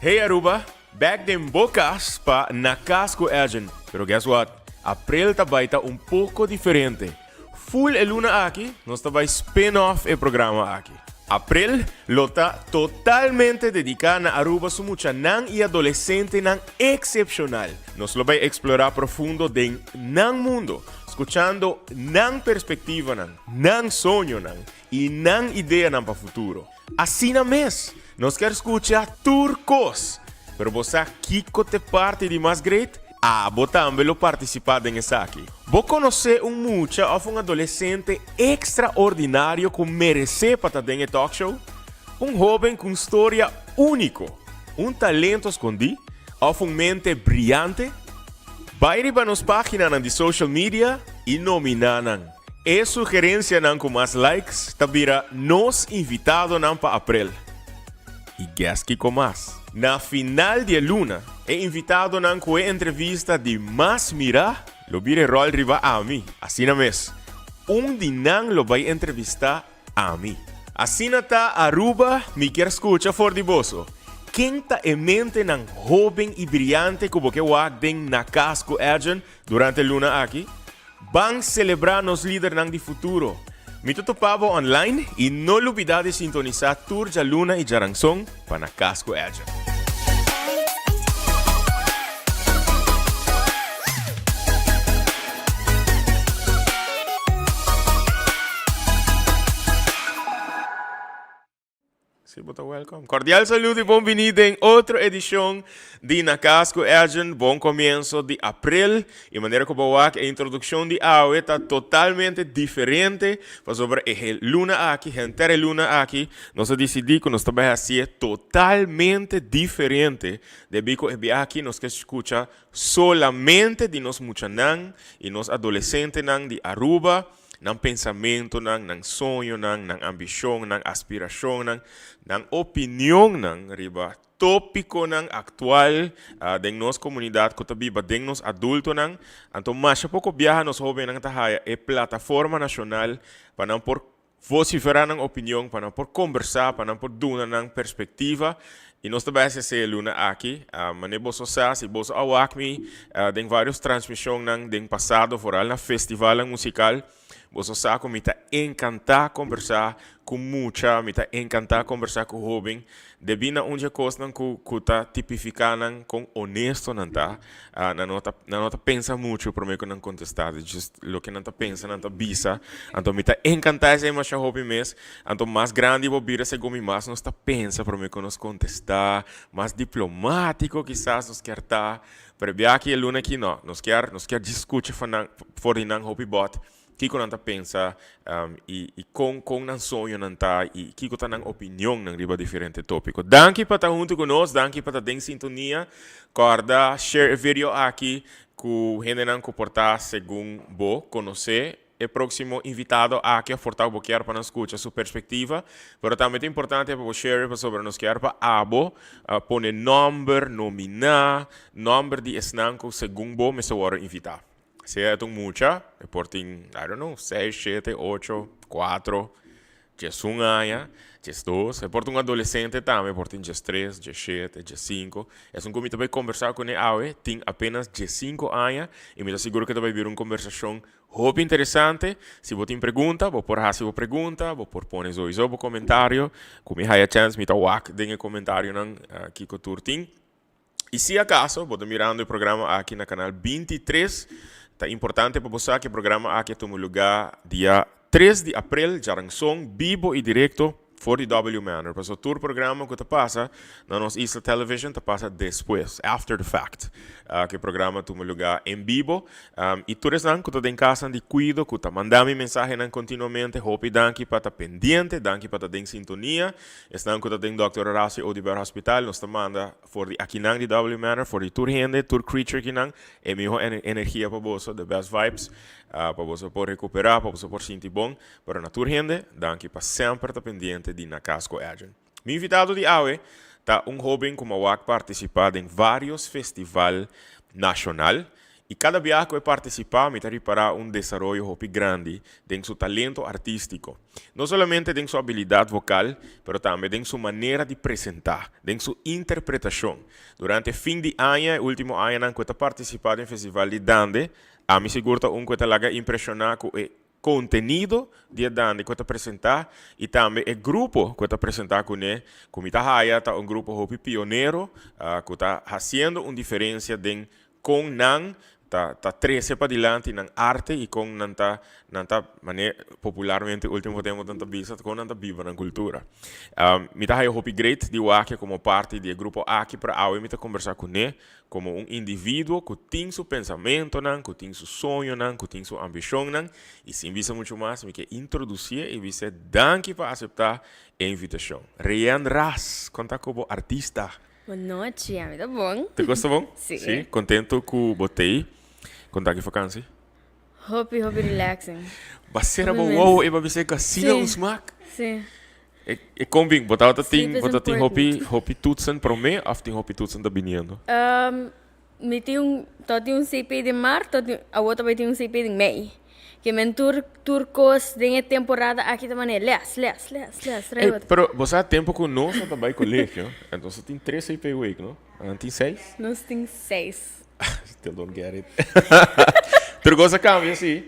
Hey Aruba, back den bo cas pa Na Cas cu Edjean. Pero guess what? April ta bay ta un poco diferente. Full e luna aki nos ta bay spin off e programa aki. April lo ta totalmente dedica na Aruba su muchanan y adolescentenan excepcional. Nos lo bay explora profundo den nan mundo, scuchando nan perspectivanan, nan soñonan y nan ideanan pa futuro. Asina mes, nos kier scucha tur cos! Pero bo sa kico t'e parti di mas great? Abo tambe lo participa den esaki. Bo conoce un mucha of un adolescente extraordinario cu merece pa ta den e talkshow? Un hoben cu un storia unico, un talento scondi of un mente briyante? Bay riba nos paginanan di social media y nomina nan. E sugerencianan cu mas likes ta bira nos invitadonan pa aprel. Y guess kico mas? Na final di e luna, e invitadonan cu e entrevista di mas mira lo bira e rol riba ami. Asina mes, un di nan lo bay entrevista ami. Asina ta Aruba, mi kier scucha for di boso. Ken ta e mentenan hoben y briyante cu bo ke wak den Na Cas cu Edjean durante e luna aki? Ban selebrá nos lidernan di futuro! Mi ta topa bo online i no lubidá di sintonisá tur djaluna i djaranson pa Na Cas ku Edjean. Si bo ta welcome. Cordial saludo y bon bini den otro edicion di Na Cas cu Edjean. Bon comienzo di april. Y manera cu bo wak e introduccion di awe ta totalmente diferente pasobra e luna aki, henter e luna aki, nos a dicidi cu nos ta bay haci'e totalmente diferente debi cu e biaha aki nos ke scucha solamente di nos muchanan y nos adolescentenan di Aruba. Nan pensamentonan, nan soñonan, nan ambishonnan, aspirashonnan, nan opinionnan riba tópikonan aktual den nos komunidat ku ta biba den nos adultonan. Anto masha poko biaha nos hóbennan ta haya e plataforma nashonal pa nan por vosiferá nan opinion, pa nan por kombersá, pa nan por duna nan perspektiva. I nos ta bai hasi esei e luna aki. Manera boso sa, si boso a wak mi den varios transmisionnan den pasado, vooral na festivalnan musical, boso sa cu mi ta encanta combersa cu mucha, mi ta encanta combersa cu hoben, debí na un dje cosnan cu cu ta tipifica nan con honesto nan ta. Nan no ta nan no ta pensa mucho prome cu nan contesta, just loke nan ta pensa nan ta bisa. Anto mi ta encanta esei masha hopi mes. Anto mas grandi bo bira segun mi mas nos ta pensa prome cu nos contesta, mas diplomatico kisas nos kier ta. Pero e bia aki e luna aki no, nos kier nos kier djis scucha for nan for di nan hopi bot kiko nan ta pensa y y con con nan soñonan ta y kiko ta nan opinionnan riba diferente topico. Danki pa ta hunto cu nos, danki pa ta den sintonia. Corda share e video aki cu hendenan cu por ta segun bo conoce e proximo invitado aki of por ta cu bo kier pa nan scucha su perspectiva. Pero tambe ta importante pa bo share pasobra nos kier pa abo pone nomber, nomina nomber di esnan cu segun bo mester worde invita. Sea e ta un mucha, e por tin, I don't know, seis, shete, ocho, cuatro, diesun aña, diesdos. E por ta un adolescente tambe, e por tin diestres, diesshete, diescinco. Esun cu mi ta bay combersa cune awe tin apenas diescinco aña y mi ta sigur cu e ta bay bira un combersacion hopi interesante. Si bo tin pregunta, bo por haci bo pregunta, bo por pone sowiso bo comentario. Cu mi haya chance mi ta wak den e comentarionan kico tur tin. Y si acaso bo ta mirando e programa aki na canal 23, ta importante pa bo sa cu e programa aki a tuma lugar dia 3 di april, djaranson, bibo y directo for di W Manor. Pasobra tur programa cu ta pasa na nos Isla Television ta pasa despues, after the fact, cu e programa tuma lugar en bibo. Y tur esnan cu ta den casnan di cuido, cu ta manda mi mensahenan continuamente, hopi danki pa ta pendiente, danki pa ta den sintonia. Esnan cu ta den Dòkter Horacio Oduber Hospital, nos ta manda for di akinan di W Manor, for di tur hende, tur creature kinan, e miho energia pa boso, the best vibes, pa boso por recupera, pa boso por sinti bon. Pero na tur hende, danki pa semper ta pendiente di Na Cas cu Edjean. Mi invitado di awe ta un hoben cu mawak participa den varios festival nacional. Y cada biaha cu e participa mi ta ripara un desaroyo hopi grandi den su talento artistico. No solamente den su habilidad vocal, pero tambe den su manera di presenta, den su interpretacion. Durante fin di aña, e ultimo añanan cu e ta participa den Festival di Dande, ami sigur ta un cu e ta laga impresiona cu e contenido di e dande cu e ta presenta y tambe e grupo cu e ta presenta cune, cu mi ta haya ta un grupo hopi pionero cu ta haciendo un diferencia den con nan ta ta trece padilanti nan arte y con nan ta nan ta mane popularmente ultimo tempo nan ta bisa con nan ta biba nan cultura. Mi ta haya hopi great di wak como parti di e grupo aki pero awe mi ta combersa cune Komo un individuo ku tin su pensamentonan, ku tin su soñonan, ku tin su ambishonnan, i sin bisa muchu mas mi ke introdusié i bis'é danki pa aseptá e invitashon. Reyan Ras, kon ta ku bo artista? Bon nochi, ami ta bon. Te kos ta bon? Sí. Sí? Kontentu ku bo t'ei? Kon ta ki fakansi? Hopi, hopi relaxing. Ba sera bo wowo i ba bis'é ku asina un smak? Sí. E kon bin? Bo tabata tin, bo ta tin hopi, hopi toetsen promé of tin hopi toetsen ta biniendo? Mi tin un, ta tin un CP den maart, ta tin, awor ta bai tin un CP den mei. Ke men tur, tur kos den e temporada aki ta manera les, les, les, les, Ey, pero bo sa tempo ku nos a ta bai colegio, entonces tin tres CP week, no? Nan tin seis? Nos tin seis. Still don't get it. Tur cos a cambia, sí.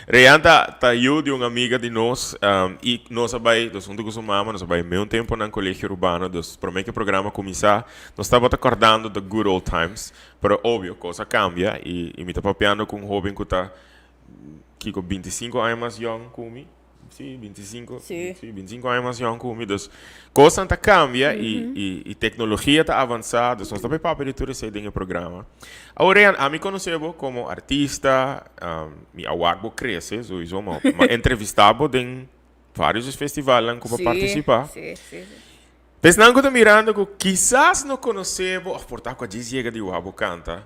Reyan ta, ta yu di un amiga di nos y nos a bay, dus hunto cu su mama, nos a bay meun tempo nan Colegio Urbano. Dus prome cu e programa cuminsa, nos tabata cordando the good old times. Pero obvio, cos a cambia y, y mi ta papiando cu un hoben cu ta, kico, binticinco aña mas yong cu mi. Sí, 25. Sí. Sí, 25 aña mas jong ku mi. Dus, kosnan ta kambia i, i, i teknologia ta avansá. Dus nos ta bai papia di tur esei den e programa. Awor, Rean, ami konosé bo komo artista. Mi a wak bo krese, souiso, ma mi a entrevistá bo den vários festivalnan ku bo a partisipá. Sí, sí, sí. Pa esnan ku ta mirando ku kisas no konosé bo òf por ta ku a djis yega di wak bo kanta,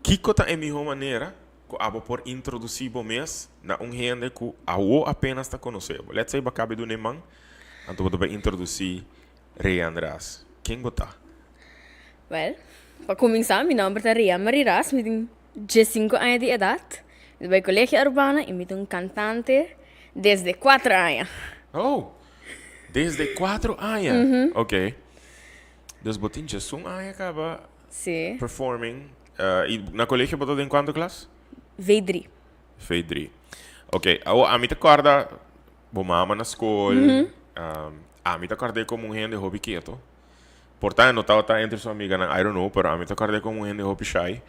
kiko ta e mihó manera Ku abo por introdusí bo mes na un hende ku awo apenas ta konosé bo. Let's say bo a kaba di duna e man, anto bo ta bai introdusí Reyan Ras. Ken bo ta? Wèl, pa kuminsá mi nòmber ta Reyan Marie Ras, mi tin diesinku aña di edat, mi ta bai Colegio Arubano i mi ta un kantante desde kuater aña. Oh! Desde kuater aña? Oké. Dus bo tin djesun aña kaba performing. I na colegio bo ta den cuanto klas? V3. V3. Ok, awo ami ta corda bo mama na school. Ami ta cord'é como un hende hopi keto. Por ta e no tabata entre su amiganan, I don't know, pero ami ta cord'é como un hende hopi shy.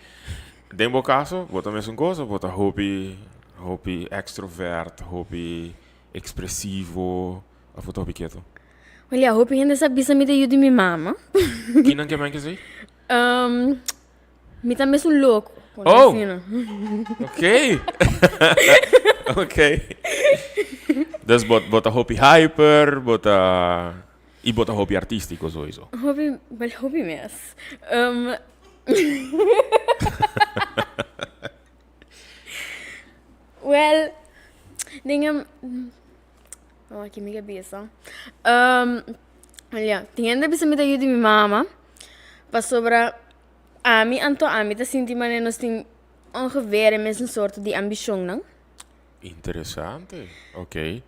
Den bo caso, bo ta mesun cos of bo ta hopi, hopi extrovert, hopi expresivo, of bo ta hopi keto? Wel ya, hopi hende sa bisa mi ta yu di mi mama. Kinan ke men ke si? Mi ta mesun loko. Oh! Ok. Ok. Dus bo, bo ta hopi hyper, bo ta... I bo ta hopi artístiko sowieso. Hopi, wel hopi mes. Wel, den e... Oh, aki mi ke bisa. Wel ya, tin hende bisa mi ta yu di mi mama, pasobra ami anto ami ta sinti manera nos tin ongeveer e mesun sorto di ambishonnan. Interesante, ok.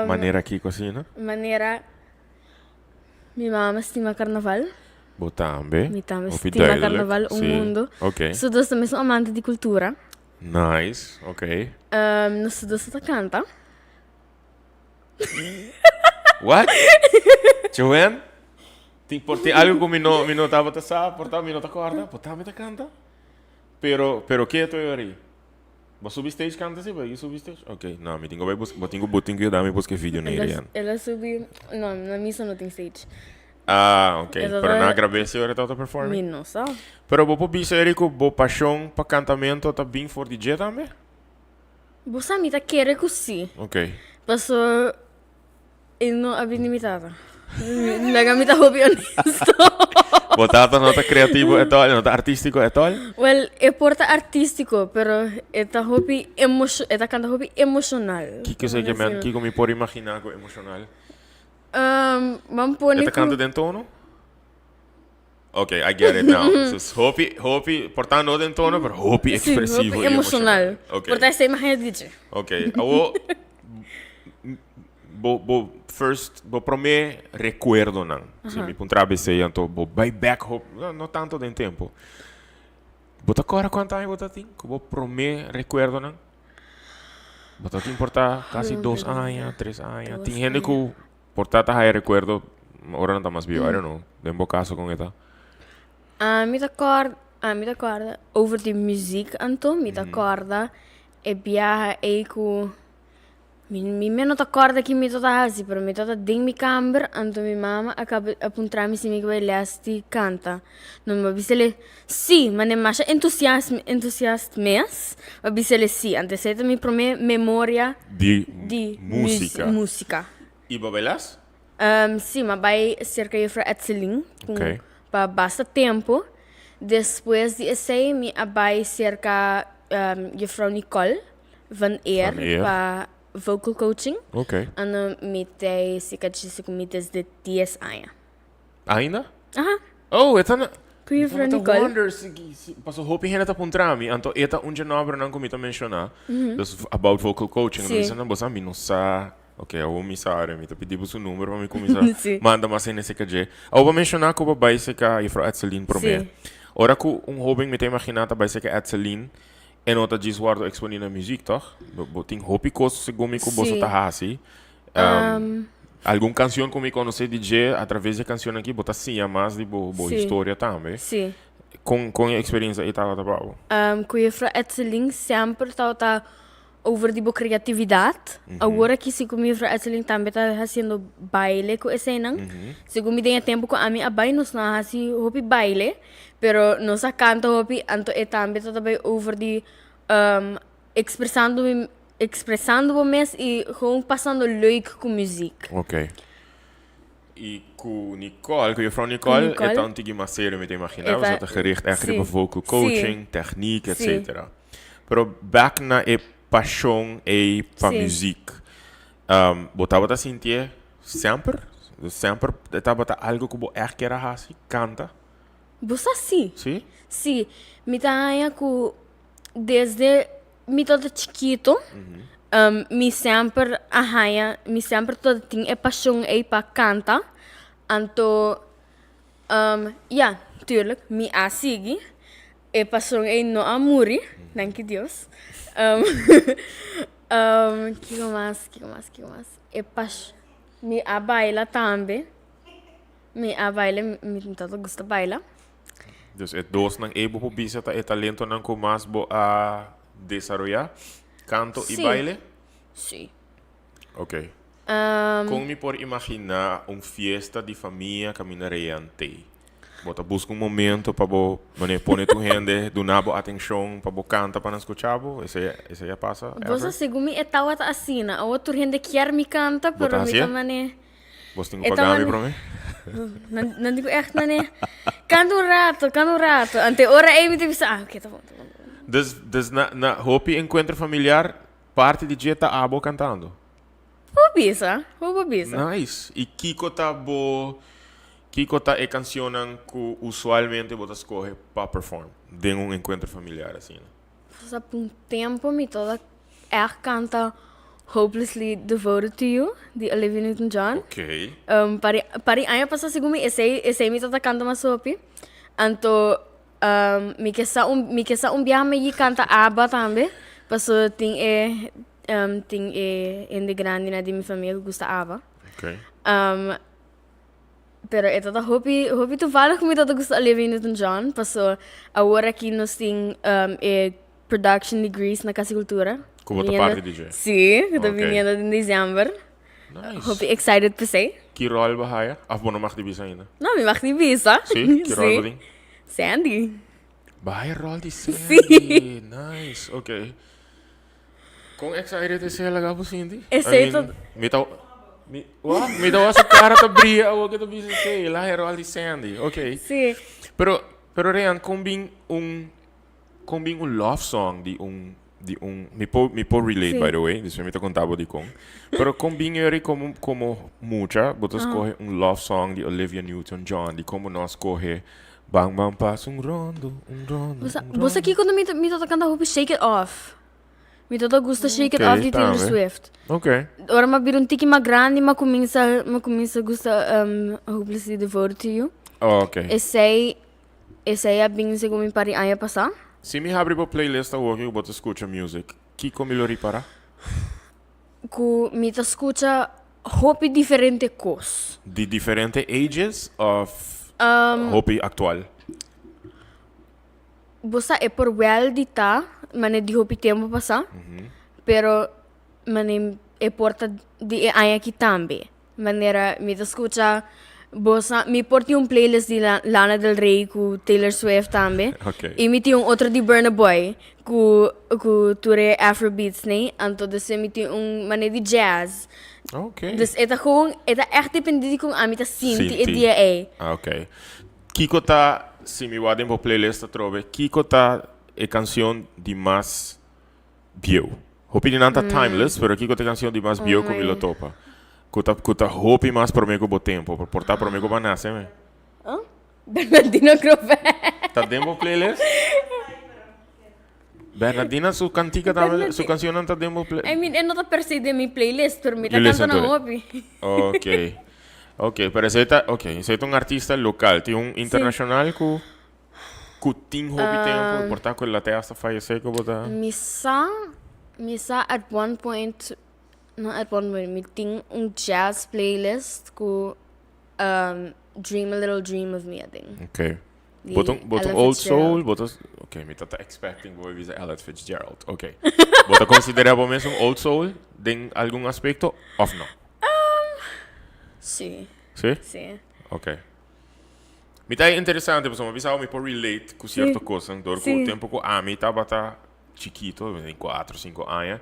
Manera kiko asina? Manera mi mama stima karnaval. Bo tambe? Mi tambe stima karnaval un mundo. Ok. Nos dos ta mesun amante di kultura. Nice, ok. Nos dos ta kanta. What? Joanne? Tin por tin algo ku mi no mi no tabata sa, por ta mi no ta kòrda, por ta mi ta kanta. Pero pero ke to yori? Bo subi stage kanta si? Bo a subi stage? Ok, no, mi tin ku bai buska, bo tin ku bo tin ku yuda mi buska e video na Irian. El a subi, no, na misa no tin stage. Ah, ok. Pero nan a grab'é si ora e tabata performing? Mi no sa. Pero bo por bisa Eric ku bo pashon pa kantamento ta bin for di dje tambe? Bo sa mi ta kere ku si. Ok. Paso e no a bini mi tata. Laga mi ta hopi honesto. Bo tata no ta creativo at all, no ta artistico at all? Well, e por ta artistico, pero e ta hopi emosio, e ta canta hopi emocional. Kiko esei ke men, kiko mi por imagina ku emocional? Ban pone E ta canta den tono? Ok, I get it now. So, hopi, hopi, por ta no den tono, pero hopi expresivo hopi y emocional. emocional. Ok. Por ta esei magia DJ. Ok, awo, bo, bo first, bo prome recuerdonan. Si mi puntra besei, anto bo bai back hop, no, no tanto den tempo. Bo ta kora kuantu aña bo ta tin ku bo prome recuerdonan? Bo ta tin por ta casi 2 aña, 3 aña. Tin hende ku por ta ta haya recuerdo ora nan ta mas bieu, I don't know. Den bo caso con e ta? Ami ta kòrda, ami ta kòrda over di muziek anto, mi ta kòrda e biaha ei ku Mi mi no ta kòrda ki mi tabata hasi pero mi tabata den mi kamber anto mi mama a kaba a puntra mi si mi ke bai lès di kanta. No mi a bis'e si, mane masha entusias entusiast mes mi a bis'e si. Anto esei ta mi promé memoria Di di músika. músika. I bo bai lès? Si, mi a bai serka jufrou Etselin ku Oké. pa basta tempu. Despues di esei mi a bai serka jufrou Nicole. Van Eer Van Eer. pa vocal coaching. Ok. Ano mi tei si kachisi ku mi desde 10 aña. Ainda? Aha. Oh, e ta na... Ku juffrouw Mi ta Nicole. wonder si, si, paso hopi hende ta puntra mi, anto e ta un dje nòmbernan ku mi ta menshoná. Dus about vocal coaching. Sí. Mi bisa nan, bo sa mi no sa. Ok, awor mi sa ahora, mi ta pidi bo su number pa mi kuminsá Sí. manda mas hende serka dje. Awor bo a menshoná ku bo bai serka juffrouw Etseline promé. Sí. Ora ku un hóben mi ta imaginá ta bai serka Etseline, E no ta djis wòrdu eksponí na muzik, tòg? Bo, bo tin hopi kos segun mi ku boso ta hasi. Algun kansion ku mi konosé di dje, atraves di e kansionnan aki bo ta siña mas di bo, bo historia tambe. Sí. Kon, kon e eksperensia ei tabata pa bo? Ku Juffrouw Etseling semper tabata over di bo kreatividat. Awor aki si ku mi Juffrouw Etseling tambe ta hasiendo baile ku eseinan. Segun mi den e tempu ku ami a bai nos no a hasi hopi baile. Pero nos a canta hopi, anto e tambe ta bai over di expresando mi, expresando bo mes y gewoon pasando leuk cu muziek. Ok. Y cu Nicole, cu juffrouw Nicole, e ta un tiki mas serio mi ta imagina, pasobra ta gericht echt riba vocal coaching, techniek, etcetera. Pero back na e pasion ey pa muziek, Bo tabata sintié semper? Semper e tabata algo ku bo ègt kier a hasi, kanta? Bo sa si. Sí? Sí. Mi ta haña ku desde mi tabata chikito, mi semper a haña, mi semper tabata tin e pashon ei pa kanta. Anto, ya, tuurlijk, mi a sigui. E pasion ei no a muri, danki Dios. Kiko mas, kiko mas, kiko mas? E pas, mi a baila tambe. Mi a baila, mi tata gusta baila. Dus e dosnan ei bo por bisa ta e talentonan ku mas bo a desaroyá? Kanto i baile? Sí. Ok. Kon mi por imaginá un fiesta di famia kaminda Reyan tei? Bo ta buska un momento pa bo manera pone tur hende duna bo atenshon pa bo kanta pa nan skucha bo? Esei esei a pasa Bo sa ever? segun mi e tawata asina. Awor tur hende kier mi kanta Bo ta pero mi hasié? ta mane Bos tin ku e ta paga mi mane promé? Nan nan di ku ègt mane kanta un rato kanta un rato anto e ora ei mi ta bisa ah oke ta bon ta bon ta bon. Dus dus na na hopi enkuentro familiar parti di dje ta abo kantando? Bo bisa, bo por bisa. Nice. I kiko ta bo, kiko ta e cancionnan cu usualmente bo ta scoge pa perform den un encuentro familiar asina? Sa pa un tempo mi tabata echt canta Hopelessly Devoted to You di Olivia Newton-John. Ok. Pari, pari aña pasa segun mi esey, esey mi tabata canta mas hopi. Anto mi ke sa un, mi ke sa un biaha mi canta Abba tambe, pasobra tin e Tin e hende grandinan di mi famia ku gusta Ava. Okay. Pero e tabata hopi, hopi toevallig ku mi tabata gusta Olivia Newton-John, paso awor aki nos tin e production di Grease na Casa di Cultura. Ku bo ta parti di dje? Sí, ku ta Okay. biniendo den december. Nice. Hopi excited p'esei. Ki rol bo haya? Of bo no mag di bisa ainda? No, mi mag di bisa. Sí? Ki rol bo tin? Sandy. Bo haya rol di Sandy. Nice, okay. Kon excited esei a laga bo sinti? Esei I ta. mean, mi ta mi wak mi ta wak su cara ta bria awor ke ta bisa esei. El a hero al di Sandy. Ok. Sí. Pero pero Rean kon bin un kon bin un love song di un di un mi por mi por relate Sí. by the way, despues mi ta konta bo dikon. Pero kon bin yori komo komo mucha bo ta skohe un love song di Olivia Newton John di kon bo no a skohe. Ban ban pasa un rondo, un rondo, Bo sa, un bo sa rondo. kiko mi ta, mi ta kanta hopi Shake It Off. Mi ta gusta Shake It Off Ok, di Taylor tambe. Swift. Ok. Ora m'a bira un tiki mas grandi, m'a kuminsa, m'a kuminsa gusta um, Hopelessly Devoted to You. Ok. Esei, esei a bin segun mi par di aña pasá. Si mi habri bo playlist awor ku bo ta skucha music, kiko mi lo ripará? Ku mi ta skucha hopi diferente kos. Di diferente ages of hopi aktual? Bo sa e por wel di ta mane di hopi tempu pasá, pero mane e por ta di e aña aki tambe. Manera mi ta skucha bo sa mi por tin un playlist di Lana del Rey ku Taylor Swift tambe. Okay. I mi tin un otro di Burna Boy ku ku tur e afrobeats nei. Anto despues mi tin un manera di jazz. Okay. Dus e ta gewoon e ta ègt depende di kon ami ta sinti e Sinti. dia ei. Ah, okay. Kiko ta, si mi wak den bo playlist atrobe, kiko ta e kanshon di mas bieu? Hopi di nan ta timeless, pero kiko ta e kanshon di mas bieu ku mi lo topa? Ku ta ku ta hopi mas promé ku bo tempu, por ta promé ku bo a nase me. Bernardino Grover. Ta den bo playlist? Bernardina su kantika tambe, su kanshonnan ta den bo playlist? I mean, e no ta per se den mi playlist, pero mi ta You listen kanta nan to it. hopi. Ok. Ok, pero esei ta, ok, esei ta un artista lokal. Tin un internashonal ku Ku tin hopi tempu, por ta ku el a te hasta fallecé ku bo ta. Mi sa, mi sa at one point, no at one point, mi tin un jazz playlist ku Dream a Little Dream of Me aden. Ok. Di Bo ta un, bo ta un Ella old soul, Fitzgerald. bo ta, ok, mi ta ta expecting bo a bisa Ella Fitzgerald, ok. Bo ta considera bo mes un old soul den algun aspecto of no? Sí. Sí? Sí. Ok. Mi ta interesante pasobra mi bisa mi por relate ku sierto kosnan dor ku tempu ku ami tabata chikito, mi tin kuater o sinku aña,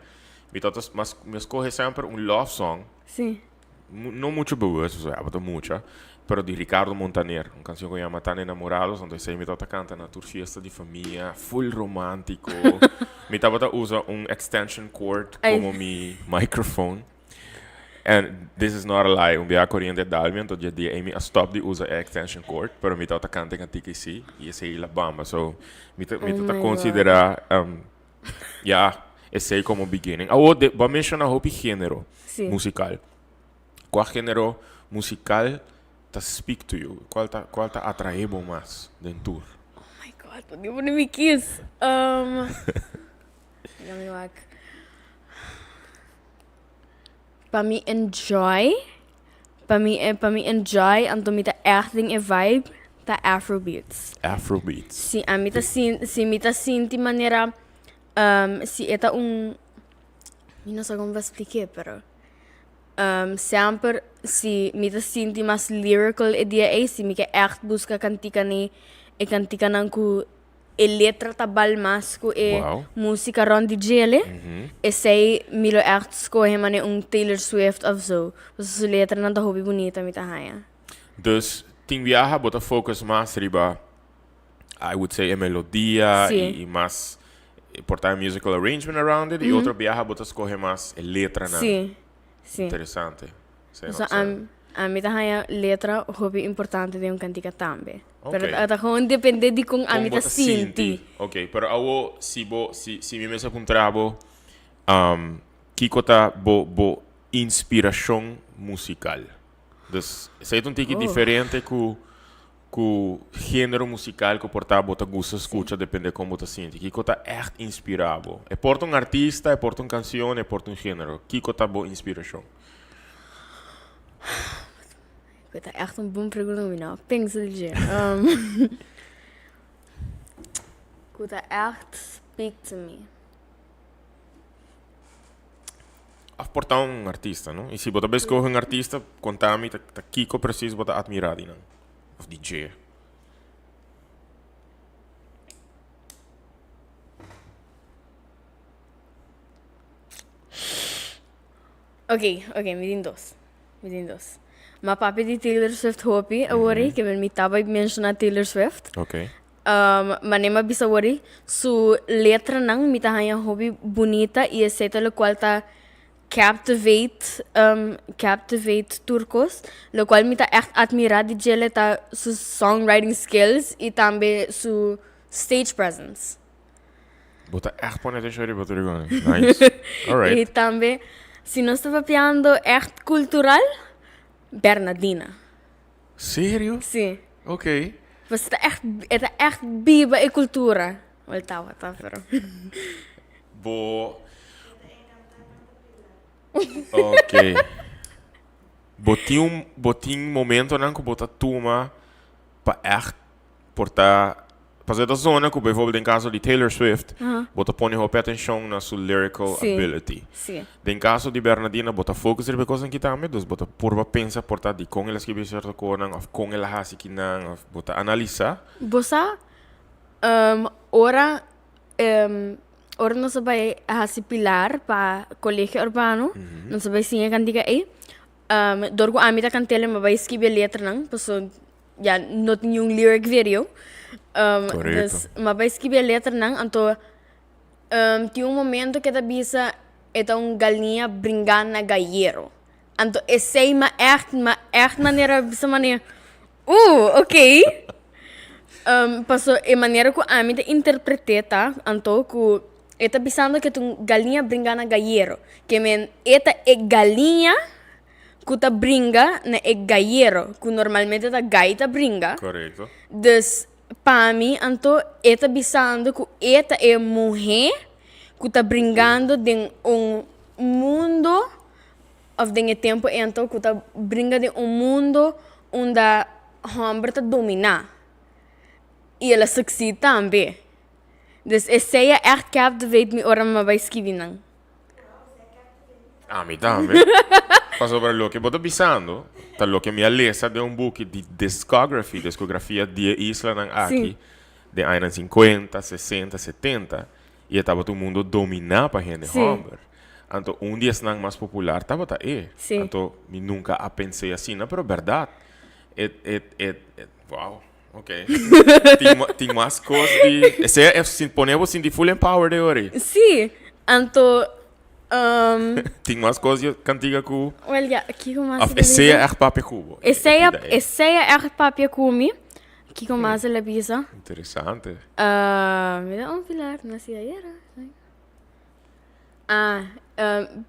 mi tabata mas mi a skohe semper un love song, no mucho bewust pasobra tabata mucha, pero di Ricardo Montaner, un kanshon ku yama Tan Enamorados, anto esei mi tabata kanta na tur fiesta di famia, full romántico, mi tabata usa un extension cord komo mi microphone. And this is not a lie, un bia coriente a dal mi, anto dje dia ei mi a stop di usa e extension cord, pero mi tabata canta e cantica ei si, y esei la bamba. So, mi ta, mi Oh ta ta my God. considera, um, ya, esei como beginning. Awor, de, bo a menciona hopi genero Sí. musical. Cua genero musical ta speak to you? Cual ta, cual ta atrae bo mas den tur? Oh my God, bo tin pone mi kies. Um, laga mi wak. Pa mi enjoy, pa mi pa mi enjoy anto mi ta echt den e vibe ta afrobeats. Afrobeats. Si ami ta sin si mi ta sinti manera si e ta un mi no sa kon pa splik'é pero semper si mi ta sinti mas lyrical e dia ei si mi ke echt buska kantika ni e kantikanan ku E letra ta bal mas ku e Wow. músika rònt di djele. Esei mi lo ègt skohe manera un Taylor Swift òf zo. Pasobra su letranan ta hopi bunita mi ta haña. Dus tin biaha bo ta focus mas riba, I would say, e melodia Sí. i mas por ta e musical arrangement around it, i otro biaha bo ta skohe mas e letranan. Sí, sí. Interesante. So, ami ta haña letra hopi importante den un kantika tambe. Pero Ok. ta gewoon depende di kon ami Kon bo ta ta sinti. sinti. Ok, pero awo si bo, si, si mi mester puntra bo, kiko ta bo, bo inspirashon musikal? Dus, esei ta un tiki Oh. diferente ku, ku genero musikal ku por ta bo ta gusta skucha depende kon bo ta sinti. Kiko ta ègt inspirá bo? E por ta un artista, e por ta un kanshon, e por ta un genero. Kiko ta bo inspirashon? Ku ta ègt un bon pregunta mi no a pensa di dje. Ku ta ègt speak to me. Of por ta un artista, no? I si bo ta bai skohe un artista, konta mi ta ta kiko presis bo ta atmirá di nan of di dje. Ok, ok, mi tin dos. Mi tin dos. Ma papia di Taylor Swift hopi awor ei, ke men mi ta bai menshoná Taylor Swift. Ok. Manera mi a bisa awor ei, su letranan mi ta haña hopi bunita i esei ta lokual ta. captivate, captivate tur kos. Lokual mi ta ègt atmirá di djele ta su songwriting skills i tambe su stage presence. Bo ta ègt pone atenshon riba tur e kosnan. Nice. Alright. I tambe si nos ta papiando ègt kultural, Bernadina. Serio? Sí. Ok. Pues ta echt, e ta echt biba e cultura. Wel tabata, pero. Bo. Ok. Bo tin un, bo tin momentonan ku bo ta tuma pa echt por ta Pasobra ta zona ku bijvoorbeeld den kaso di Taylor Swift, bo ta pone hopi atenshon na su lyrical ability. Den kaso di Bernadina bo ta focus riba e kosnan ki tambe, dus bo ta purba pensa por ta dikon el a skibi sierto konan òf kon el a hasi kinan òf bo ta analisá. Bo sa ora ora nos a bai hasi pilar pa Colegio Urbano, nos a bai siña e kantika ei, dor ku ami ta kant'el mi a bai skibi e letranan pasobra ya no tin un lyric video. Correcto. Dus ma bai skibi e letranan, anto tin un momento ke ta bisa e ta un galiña bringa na gayero. Anto esei ma echt, ma echt manera bisa manera, oké. Paso e manera ku ami ta interpreté ta, anto ku e ta bisando ke ta un galiña bringa na gayero. Ke men e ta e galiña ku ta bringa na e gayero, ku normalmente ta gai ta bringa. Korekto. Dus pa mi anto e ta bisando ku e ta e muhé ku ta bringando den un mundo òf den e tempu ei anto ku ta bringa den un mundo unda hòmber ta dominá i el a succeed tambe. Dus esei a ègt captivate mi ora mi a bai skibi nan. Ami tambe. Pasobra loke bo ta bisando ta loke mi a lesa den un buki di discography, discografia di e islanan aki den añanan cincuenta, sesenta, setenta y e tabata un mundo dominá pa hende homber. Anto un di esnan mas popular tabata e. Anto mi nunca a pens'é asina, pero berdad. E, e, e, wow. Ok. Tin, tin mas kos di... Esei e sin, pone bo sinti full empowered e ora ei. Sí, anto um, Tin mas kos di kantiga ku... wel ja, kiko mas Of el a esei bisa? echt papia ku bo? Esei E pida ei. esei echt papia ku mi. Kiko mas el a bisa? Interesante. Uh, mira un pilar nací ayer. Ah,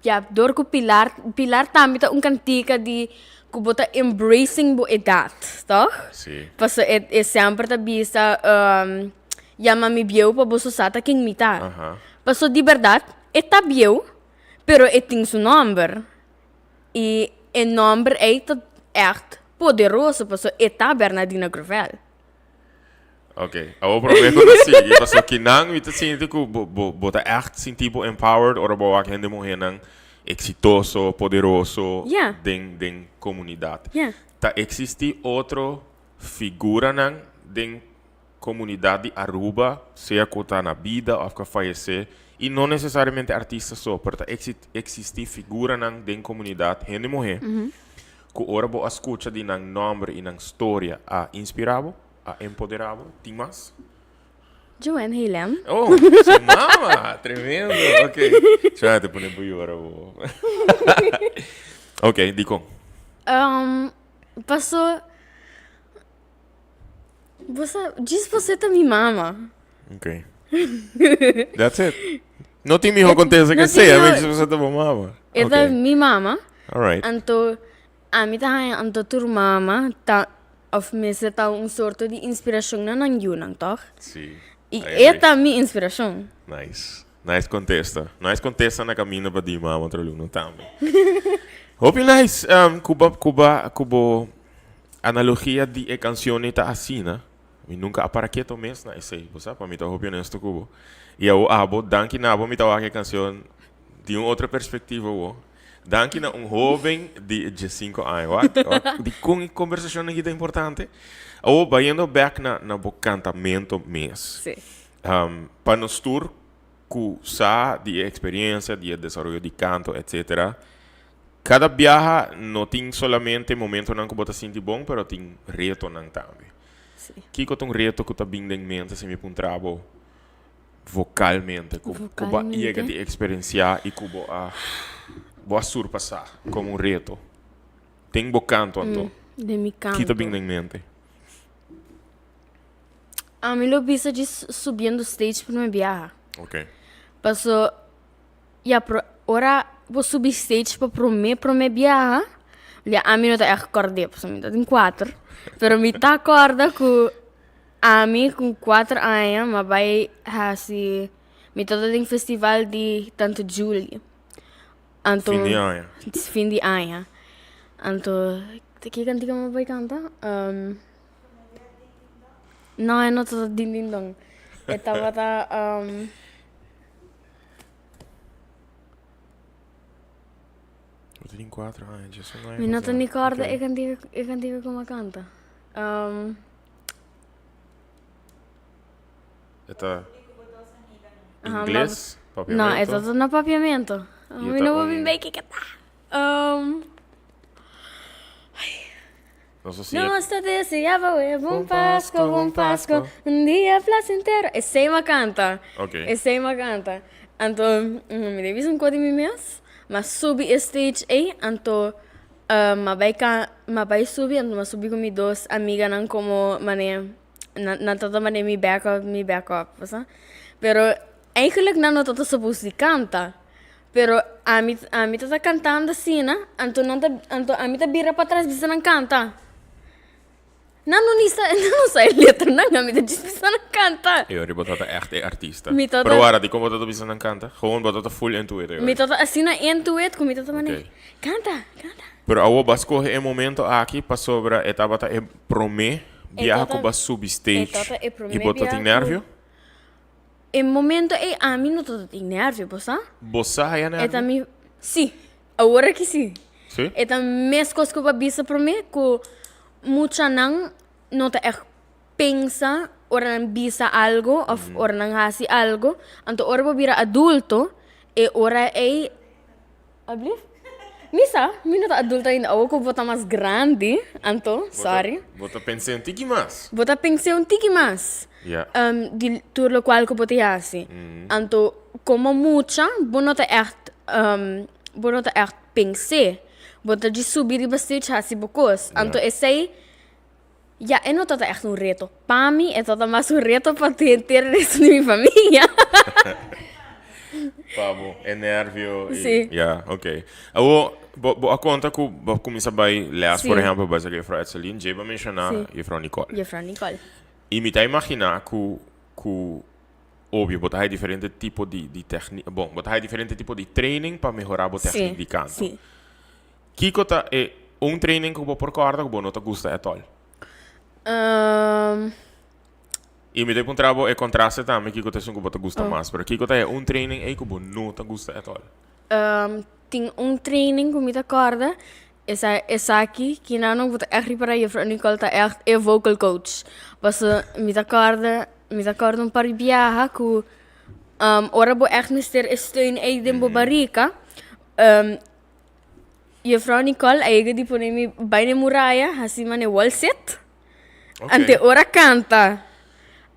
ya, dor ku Pilar, Pilar tambe ta un kantika di ku bo ta embracing bo edat, tòg? Sí. Pasobra e e semper ta bisa, yama mi bieu pa boso sa ta ken mi ta. Aha. Pasobra di bèrdat e ta bieu, pero e tin su nòmber. I e nòmber ei ta ègt poderoso pasobra e ta Bernadina Grovel. Ok, awor prome ku ta sigui, pasobra kinan mi ta sinti ku bo bo bo ta ègt sinti bo empowered ora bo wak hende muhénan eksitoso, poderoso Yeah. den den komunidat. Yeah. Ta eksistí otro figuranan den komunidat di Aruba, sea ku ta na bida òf ku a fayesé, i no nesesariamente artista so, pero ta eksistí figuranan den komunidat hende muhé ku ora bo a skucha di nan nòmber i nan storia a inspirá bo? A empoderá bo? Tin mas? Joanne Helem. Oh, su mama! Tremendo! Ok. Joanne te pone bo yora bo. Ok, dikon? Um, paso, bo sa, djis paso ta mi mama. Ok. That's it. No tin miho kontesta ke No tin esei, miho. djis paso ta bo mama. E ta mi mama. Alright. Anto, Ami ta haña anto tur mama ta of mester ta un sorto di inspiracion na nan yunan, toch? Sí, I I e agree. ta mi inspiracion. Nice. Nice contesta. Nice contesta na camino pa di mama otro luna tambe. Hopi nice cu bo, cu bo, cu bo analogia di e cancion ei ta asina. Mi nunca a para keto mes na esey, bo sa, pa mi ta hopi honesto cu bo. I awo abo, danki na abo mi ta wak e cancion di un otro perspectiva awo. Danki na un hoben di diesinco aña. Wak, wak, dikon e kombersashon aki ta importante? Awor, bayendo bek na, na bo kantamento mes. Sí. Pa nos tur ku sa di e eksperiencia, di e desaroyo di kanto, etcetera, kada biaha no tin solamente momentonan ku bo ta sinti bon, pero tin retonan tambe. Sí. Kiko ta un reto ku ta bin den mente si mi puntra bo? Vocalmente, cu, cu bo a Vocalmente. yega di experiencia y cu bo a bo a surpasá komo un reto den bo kanto anto? Den mi Ki ta kanto. bin den mente? Ami lo bisa djis subiendo stage prome biaha. Ok. Paso ya pero ora bo subi stage pa prome prome biaha ya ami no ta ègt kòrd'é pasobra mi ta tin kuater pero mi ta kòrda ku ami ku kuater aña mi a bai hasi mi tabata den festival di tante Julie anto Fin di aña. fin di aña anto ki kantika mi a bai kanta? No e no tabata din din don e tabata. Bo ta tin cuatro aña, dje su Mi no ta ni corda e cantica, e cantica como a canta. E ta Aha, ingles, No, e papiamento? ta na papiamento. Y e Mi ta no por un- bin bij kiko ta. Nos a siña. Nos ta deseaba we bon Pasco, bon Pasco, un dia placentero. Esei m'a canta. Ok. Esei m'a canta. Anto, mi ta bisa un cos di mi mes, m'a subi e stage ei, anto m'a bai ca, m'a bai subi, anto m'a subi cu mi dos amiganan como mane, nan nan tabata mane mi back up, mi back up, bo sa. Pero eigenlijk nan no tabata supos di canta. Pero ami ami ta ta kantando asina, anto nan ta anto ami ta bira patras bisa nan kanta. Nan no ni sa nan no sa e letranan, ami ta djis bisa nan kanta. E ora bo ta ta ègt e artista. Mi ta ta. Pero wara, dikon bo ta ta bisa nan kanta? Gewoon bo ta ta full into it e ora. Mi ta ta asina into it ku mi ta ta mane, Oké. Kanta, kanta. Pero awor bo a skohe e momento aki pasobra e tabata e promé E biaha ta ku ta bo a subi e stage ta ta e i promé bo ta tin biaha ku. nervio? E momento ei ami no ta tin nervio, bo sa? Bo sa haya E ta nervio? mi, sí, awor aki sí. Sí? E ta meskos ku bo a bisa promé ku muchanan no ta ègt pensa ora nan bisa algu òf ora nan hasi algu. Anto ora bo bira adulto e ora ei Alblief? Mi sa, mi no ta adulto ainda. Awor ku bo ta mas grandi, anto, sorry. Bo ta pens'é un tiki mas. Bo ta pens'é un tiki mas. Ya. Di tur lokual ku bo ta hasi. Anto, komo mucha, bo no ta ègt, bo no ta ègt pens'é. Bo ta djis subi riba stage hasi bo kos. Anto esei. Ya, e no ta ta echt un reto pa mi, e ta ta mas un reto pa henter e resto di mi famia. Pa bo, e nervio y. Sí. Ya, ok. Awor, bo, bo a konta ku bo a kuminsá bai les, Sí. por ehèmpel, bai saka Juffrouw Etseline, dje bo a menshoná Sí. Juffrouw Nicole. Juffrouw Nicole. I mi ta imaginá ku, ku obvio bo ta haya diferente tipo di, di tèkni, bon, bo ta haya diferente tipo di training pa mehorá bo Sí, tèknik di kanto. sí. Kiko ta e un training ku bo por kòrda ku bo no ta gusta ètòl? I mi ta puntra bo e kontraste tambe kiko ta esun ku bo ta gusta mas, pero kiko ta e un training ei ku bo no ta gusta ètòl? Tin un training ku mi ta kòrda, esa esaki kinan bo ta ègt ripará Juffrouw Nicole ta ègt e vocal coach. Pasobra mi ta kòrda mi ta kòrda un par di biaha ku ora bo ègt mester e steun ei den bo barika Juffrouw Nicole a yega di pone mi bai na e muraya hasi mane wall sit. Ok. Ante ora canta.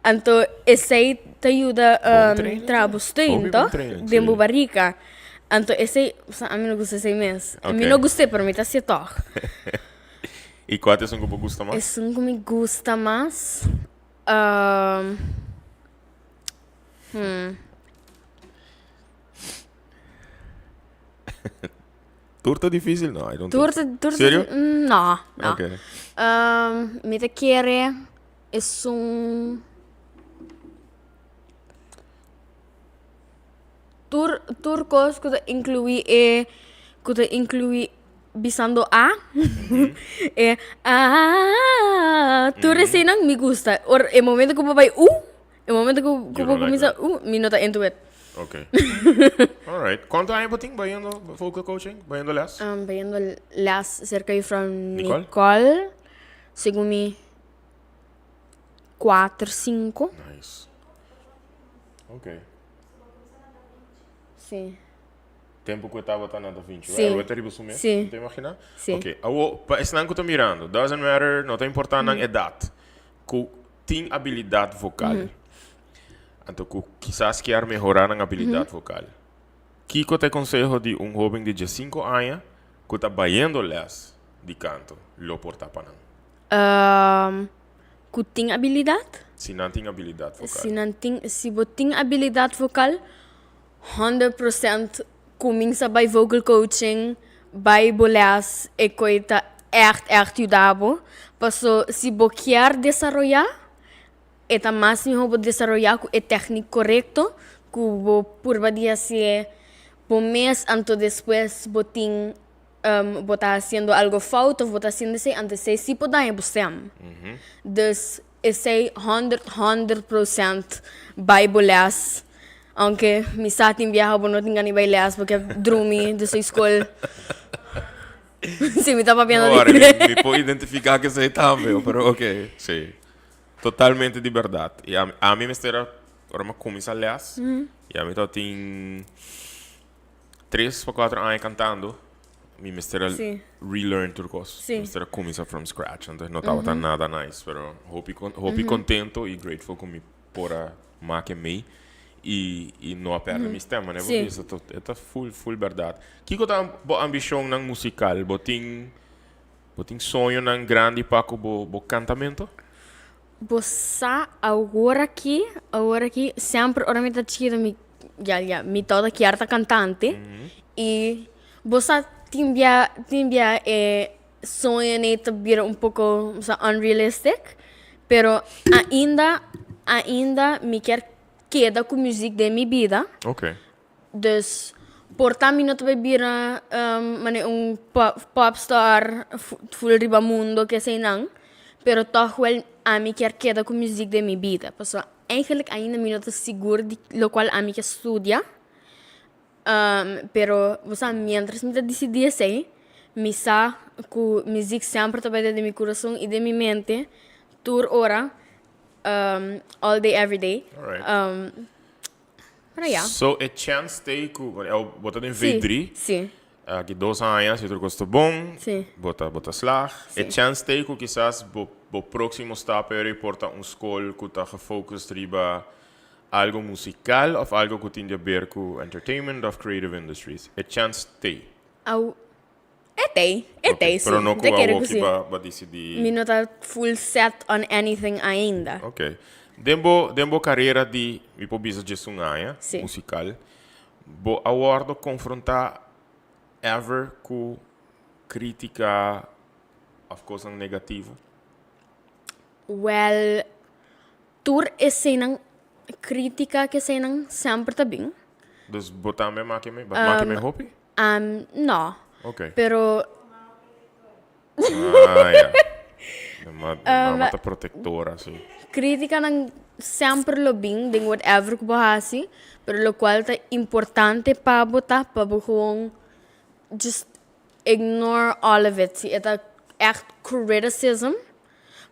Anto esey ta yuda Bon um, training, traha bo steun, Hopi bon toch? training, Den bo sí. barrica. Anto esey, sa, ami no gusta esey mes. Mi Ok. no gust'é, pero mi ta hacié toch. I kua ta esun ku bo gusta mas? Esun ku mi gusta mas, um, hmm. Tur ta difícil? No, I don't Tur think ta, tur ta, Serio? no, no. Ok. Um, mi ta kere esun tur tur kos ku ta inkluí e ku ta inkluí bisando a e aa tur eseinan mi gusta. Ora e momento ku bo bai u E momento ku ku You bo don't like kuminsá that. mi no ta into it. Ok. Alright. Kuantu aña bo tin bayendo vocal coaching, bayendo les? Bayendo les serka juffrouw Nicole? Nicole, segun mi kuater, sinku. Nice. Ok. Sí. Tempu ku e tabata na Da Vinci. Sí. Awor e ta riba su mes? Sí. Bo ta imaginá? Sí. Ok. Awor, pa esnan ku ta mirando, doesn't matter, no ta importá nan edat, ku tin abilidat vokal, anto ku kisas kier mehorá nan abilidat vokal. Kiko ta e konseho di un hóben di 15 aña ku ta bayendo les di kanto lo por ta pa nan? Ku tin abilidat. Si nan tin abilidat vokal. Si nan tin, si bo tin abilidat vokal, 100% kuminsa bai vocal coaching, bai bo les, e koi ta ègt ègt yuda bo. Paso si bo kier desaroyá, e ta mas mihó bo desaroyá ku e tèknik korekto ku bo purba di hasié bo mes, anto despues bo tin bo ta hasiendo algo fout of bo ta hasiendo esei, anto esei sí por daña bo stem. Dus esei honderd 100% bai bo les, aunke mi sa tin biaha bo no tin gana di bai les bo ke drumi despues skol. Si mi ta papiando di. Mi por identifiká ku esei tambe, pero ok, sí. Totalmente di bèrdat. I ami mester a, ora mi a kuminsá les, i ami tabatin 3 pa 4 aña kantando, mi mester a relearn tur kos. Mi mester a kuminsá from scratch. Anto no tabata nada nice, pero hopi hopi kontento i grateful ku mi por a make mei i no a pèrdè mi stèm. Manera bo bisa e ta full full bèrdat. Kiko ta bo ambishonnan musikal? Bo tin soñonan grandi pa ku bo kantamento? Bo sa awor aki, semper ora mi ta chiquito mi, ya, mi tabata kier ta cantante i bo sa tin bia e soño ta bira un poco, o sea, unrealistic, pero ainda mi kier keda ku muziek den mi bida. Dus por ta mi no ta bay bira manera un pop star full riba mundo ke eseinan, pero toch wel ami kier keda ku muziek den mi bida, pasobra eigenlijk ainda mi no ta sigur di lokual ami ke studia, pero bo sa mientras mi ta disidí esei, mi sa ku muziek semper ta bay ta den mi kurason i den mi mente tur ora, all day every day. Pero ya. So e chance t'ei ku bo ta den V3. Si. Aki 2 aña si tur kos ta bon, bo ta slag. E chance t'ei ku kisas bo próksimo stap ei por ta un skol ku ta gefocust riba algo musikal òf algo ku tin di haber ku entertainment òf creative industries. E chance t'ei. Au, e t'ei, e t'ei, si. Pero no ku Te kere awor ku ki si. ba disidí. Mi no ta full set on anything ainda. Ok. Den bo karera di, mi por bisa 11 aña, musikal, bo a wòrdu konfrontá ever ku krítika òf kosnan negativo? Well, tur eseinan krítika ku eseinan semper ta bin. Dus bo tambe make me, make me hopi? No. Pero Ah, ja. Mama ta protektora, sí. Kritikanan semper lo bin den whatever ku bo hasi, pero lokual ta importante pa bo ta pa bo gewoon just ignore all of it. Si e ta echt criticism,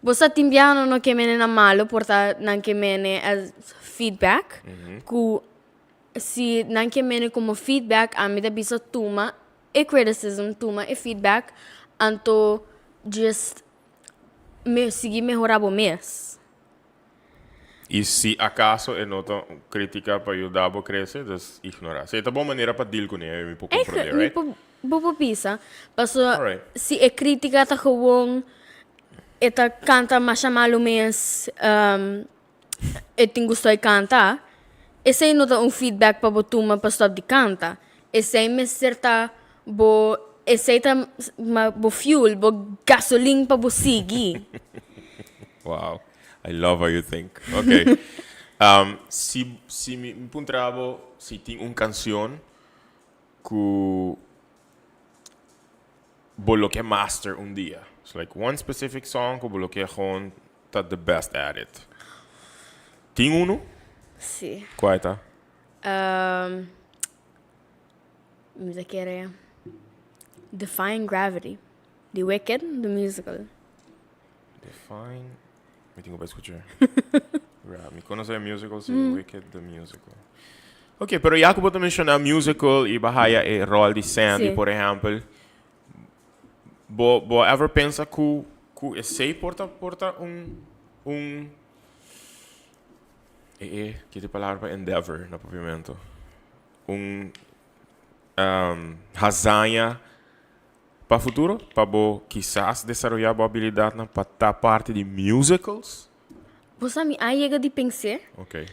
bo sa tin biaha nan no ke mene na malo, por ta nan ke mene as feedback, ku si nan ke mene komo feedback, ami ta bisa tuma e criticism, tuma e feedback, anto just sigui mehorá bo mes. I si akaso e no ta krítika pa yuda bo krese, dus ignorá. Si e ta bon manera pa deal kuné, mi por komprendé, right? Bo por bisa. Paso si e krítika ta gewoon e ta kanta masha malu mes, e tin gusto di kanta, esei no ta un feedback pa bo tuma pa stòp di kanta. Esei mester ta bo, esei ta bo fuel, bo gasolin pa bo sigui. Wow, I love how you think. Ok. Si mi puntra bo si tin un kanshon ku bo lo ke master un dia. It's like one specific song ku bo lo ke gewoon ta the best at it. Tin unu? Si. Kua ta? Mi ta kere Defying Gravity, di Wicked, the musical. Defying, mi tin ku bai skucha. Mi konosé e musical, si, Wicked, the musical. Ok, pero ya ku bo ta menshoná musical i bo a haya e ròl di Sandy, por ehèmpel, bo ever pensa ku esei por ta un e ki ta e palabra pa endeavor na papiamento? Un. Hazaña pa futuro? Pa bo kisas desaroyá bo abilidatnan pa ta parti di musicals? Bo sa mi a yega di pens'é. Ok.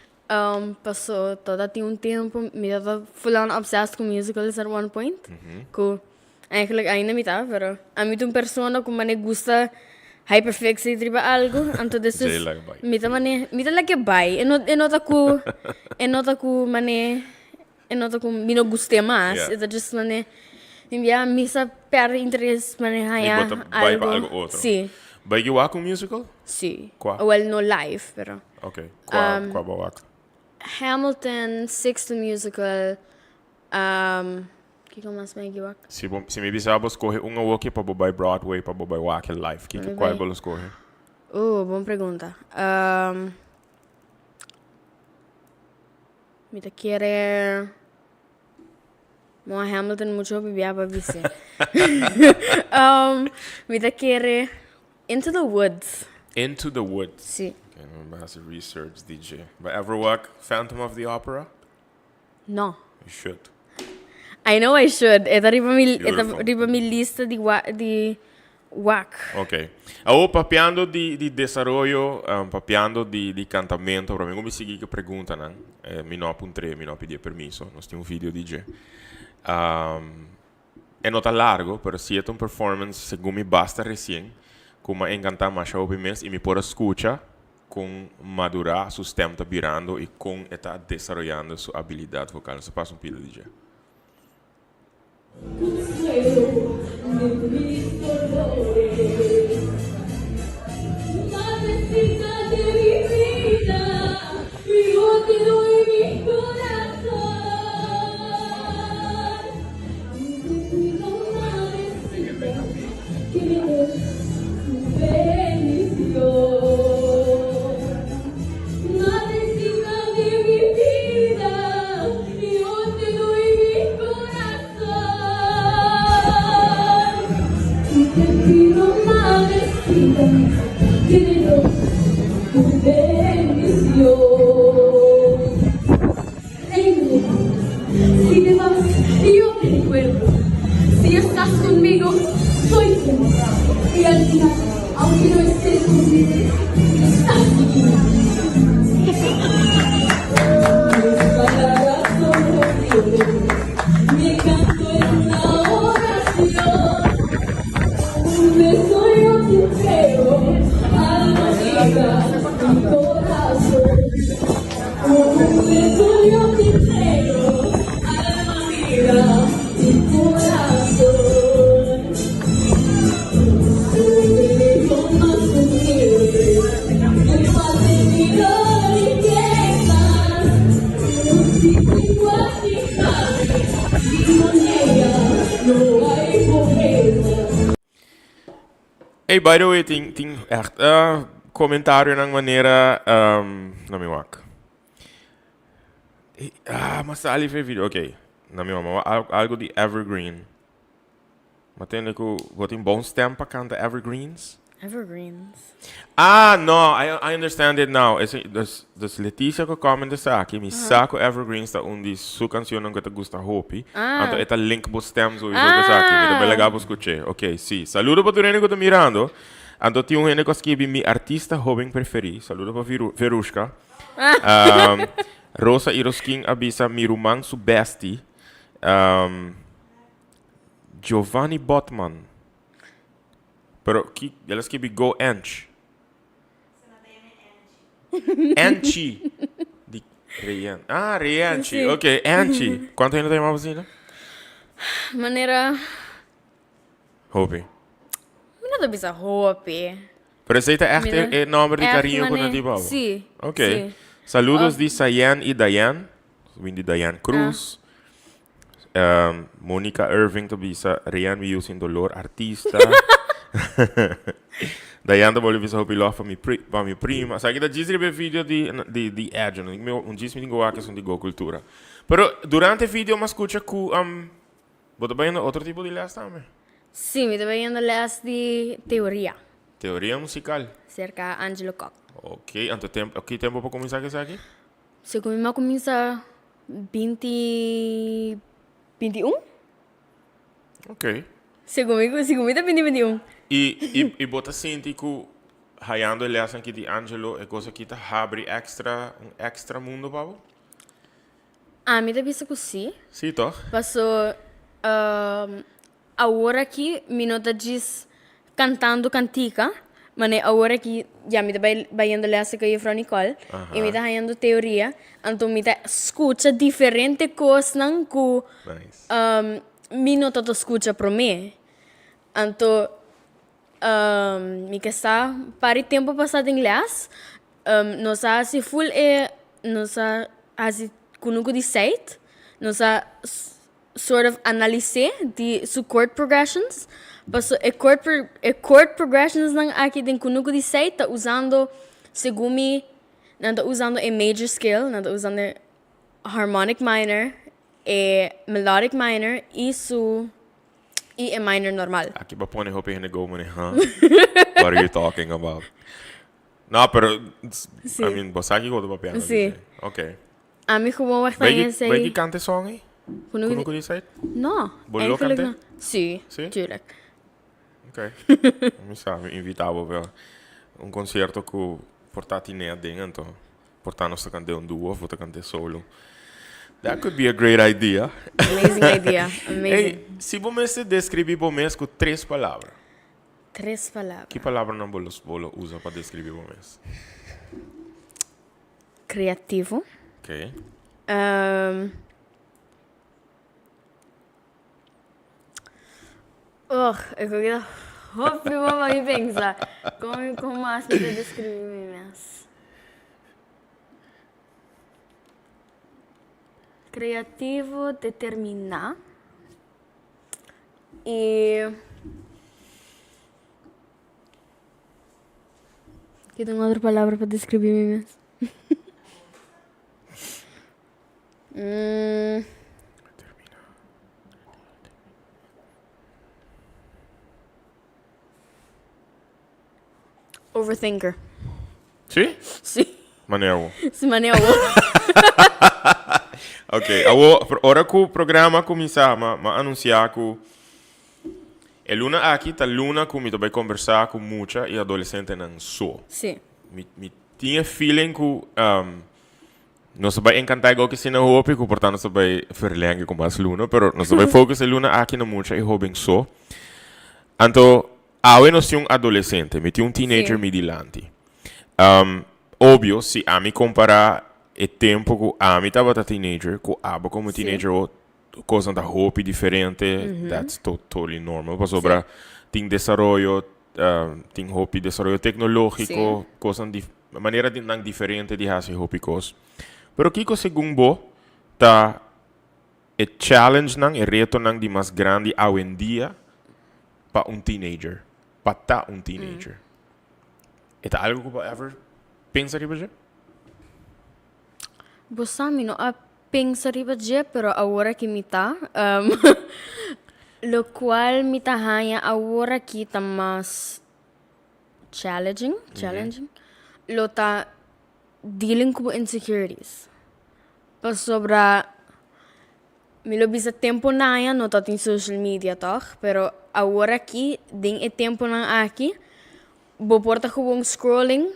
Paso tabata tin un tempu mi tabata full on obsessed ku musicals at one point. Ku eigenlijk ainda mi ta, pero ami ta un persona ku mane gusta hyperfixate riba algu, anto despues mi ta mane, mi ta lag'é bai. E no e no ta ku e no ta ku mane. E no ta ku mi no gust'é mas, e ta just mane mi bia mi sa pèrdè interes mane haña I bo ta bai pa algu otro. Sí. Bai ki wak un musical? Sí. Kua? Well, no live, pero. Ok. Kua, kua bo wak? Hamilton, Six the Musical, kiko mas mi a ki wak? Si bo, si mi bisa bo skohe un awoki pa bo bai Broadway pa bo bai wak e live, kiko, kua bo lo skohe? Bon pregunta. Mi ta kere Moa Hamilton mucho hopi bia pa bis'e. Um, mi ta kere Into the Woods. Into the Woods. Si. Ok, mi bai hasi research di dje. Bo ever wak Phantom of the Opera? No. You should. I know I should. E ta riba mi, e ta Beautiful. riba mi lista di wa, di Wak. Ok. Awor papiando di di desaroyo, papiando di di cantamento, prome cu mi sigui cu preguntanan, mi no a puntr'é, mi no a pidié permiso, nos tin un video di dje. E no ta largo, pero si e ta un performance segun mi basta recien, cu m'a encanta masha hopi mes y mi por a scucha con madura su stem ta birando y con e ta desaroyando su habilidad vocal. Nos a pasa un pida di dje. Ey, by the way, tin, tin echt uh, comentarionan manera, um, na mi wak. Ey, ah, ma sali fe video, ok. Na mi wak, ma algo di evergreen. Ma tende ku bo tin bon stem pa kanta evergreens? Evergreens. Ah, no, I, I understand it now. Ese, dus, dus Leticia ku comment esaki, mi sa ku evergreens ta un di su cancionnan ku e ta gusta hopi. Ah. Anto e ta link bo stem sowieso ku esaki. Mi ta belaga bo skuch'é. Ok, si. Saludo pa tur hende ku ta mirando. Anto tin un hende ku a skibi mi artista hoben preferí. Saludo pa Viru, Verushka. Um, Rosa Iroskin a bisa mi ruman su bestie. Um, Giovanni Botman. Pero ki, el a skibi go Ench. Enchi. Di Reyen. Ah, Reyenchi. Sí. Ok, Enchi. Cuánto hende ta yama bo asina? Manera, Hopi. mi no ta bisa hopi. Pero esei ta echt Mira, e, e nomber di echt cariño cu mane- nan tin pa bo? Sí, Ok. sí. Saludos di Sayen y Dayan. Win di Dayan Cruz. Um, Monica Irving ta bisa, Rian mi yu sin dolor, artista. Dayan ta bolbe bisa hopi love pa mi pri, pa mi prima. Sa kita djis riba e video di, di, di Edgen. Mi, un djis mi tin go wak esun di Go Cultura. Pero durante e video mi a scucha cu, um, bo ta bayendo otro tipo di les tambe? Sí, mi ta bayendo les di teoria. Teoria musical? Cerca Angelo Kok. Ok, anto tempo, ki tempo bo cuminsa cu esaki? Segun mi a cuminsa 20, 21. Ok. Segun mi, segun mi ta bini bini un. I, i, i bo ta sinti ku hayando e lesnan aki di Angelo e kos aki ta habri extra, un extra mundo pa bo? Ami ta bisa ku si. Si toch? Paso awor aki mi no ta djis kantando kantika, mane awor aki ya mi ta bai bayendo les ku Juffrouw Nicole i mi ta hayando teoria, anto mi ta skucha diferente kosnan ku mi no tabata skucha promé. Anto mi ke sa par di tempu pasá den les nos a hasi ful e nos a hasi kunuku di seit, nos a sort of analis'é di su chord progressions, paso e chord e chord progressions nan aki den kunuku di seit ta usando segun mi nan ta usando e major scale, nan ta usando e harmonic minor, e melodic minor y su y e minor normal. Aki bo pone hopi hende go mane huh what are you talking about no pero I mean bo sa kiko bo ta papiando Si. Ok. Ami gewoon weg ta esei. Bay ki kanta e song ei? Kunuku di site? No. Bo lo kant'e? Si, tuurlijk. Ok. Mi sa, mi invita bo pa un concierto cu por ta tine aden anto por ta nos ta cant'e un duo of bo ta cant'e solo. That could be a great idea. Amazing idea, amazing. Ey, si bo mester describi bo mes cu tres palabra. Tres palabra. Ki palabranan bo lo bo lo usa pa describi bo mes? Creativo. Ok. Och, e koki ta hopi bon pa mi pensa. Kon kon mas mi ta describi mi mes? Creativo, determiná i Ki ta un otro palabra pa describi mi mes? Overthinker. Sí? Sí. Manera awo. Sí, manera awo. Ok, awo, ora ku programa kuminsá, ma, ma anunsiá ku e luna aki ta luna ku mi ta bai kombersá ku mucha i adolesentenan so. Sí. Mi, mi tin e feeling ku Nos ta bai encanta e goki asina hopi cu por ta nos ta bai verlengen cu mas luna, pero nos ta bai focus e luna aki na mucha y hoben so. Anto, awe nos tin un adolescente, mi tin un teenager mi dilanti. Obvio, si ami compara e tempo cu ami tabata teenager cu abo como teenager o cosnan ta hopi diferente, that's totally normal, pasobra tin desaroyo, tin hopi desaroyo tecnologico, cosnan Manera di nan diferente di hasi hopi kos. Pero kiko segun bo ta e challengenan, e retonan di mas grandi awendia pa un teenager, pa ta un teenager? E ta algo ku bo ever pensa riba dje? Bo sa mi no a pensa riba dje, pero awor aki mi ta. Lokual mi ta haña awor aki ta mas challenging, challenging, lo ta dealing ku bo insecurities. Pasobra mi lo bisa tempo naya no ta tin social media tòg, pero awor aki den e temponan aki bo por ta gewoon scrolling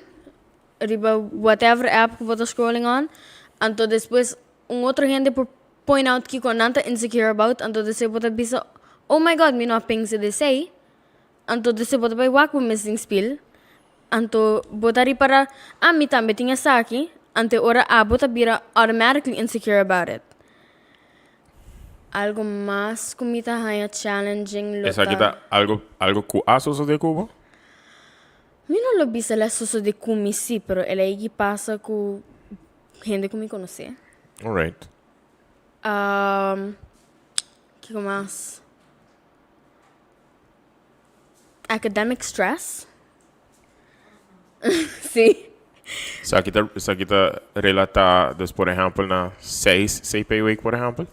riba whatever app ku bo ta scrolling on, anto despues un otro hende por point out kiko nan ta insecure about, anto despues bo ta bisa oh my God mi no a pensa di esei. Anto dese bo ta bai wak bo mes den spil, anto bo ta ripara, ah mi tambe tin esaki, anto e ora abo ta bira automatically insecure about it. Algo mas ku mi ta haña challenging lo ta. Esaki ta algo algo ku a sosode ku bo? Mi no lo bisa el a sosode ku mi si, pero el a yegi pasa ku hende ku mi konosé. Alright. Kiko mas? Academic stress. Sí. Esaki ta, esaki ta relata, dus por ehempel na seis CP week por ehempel?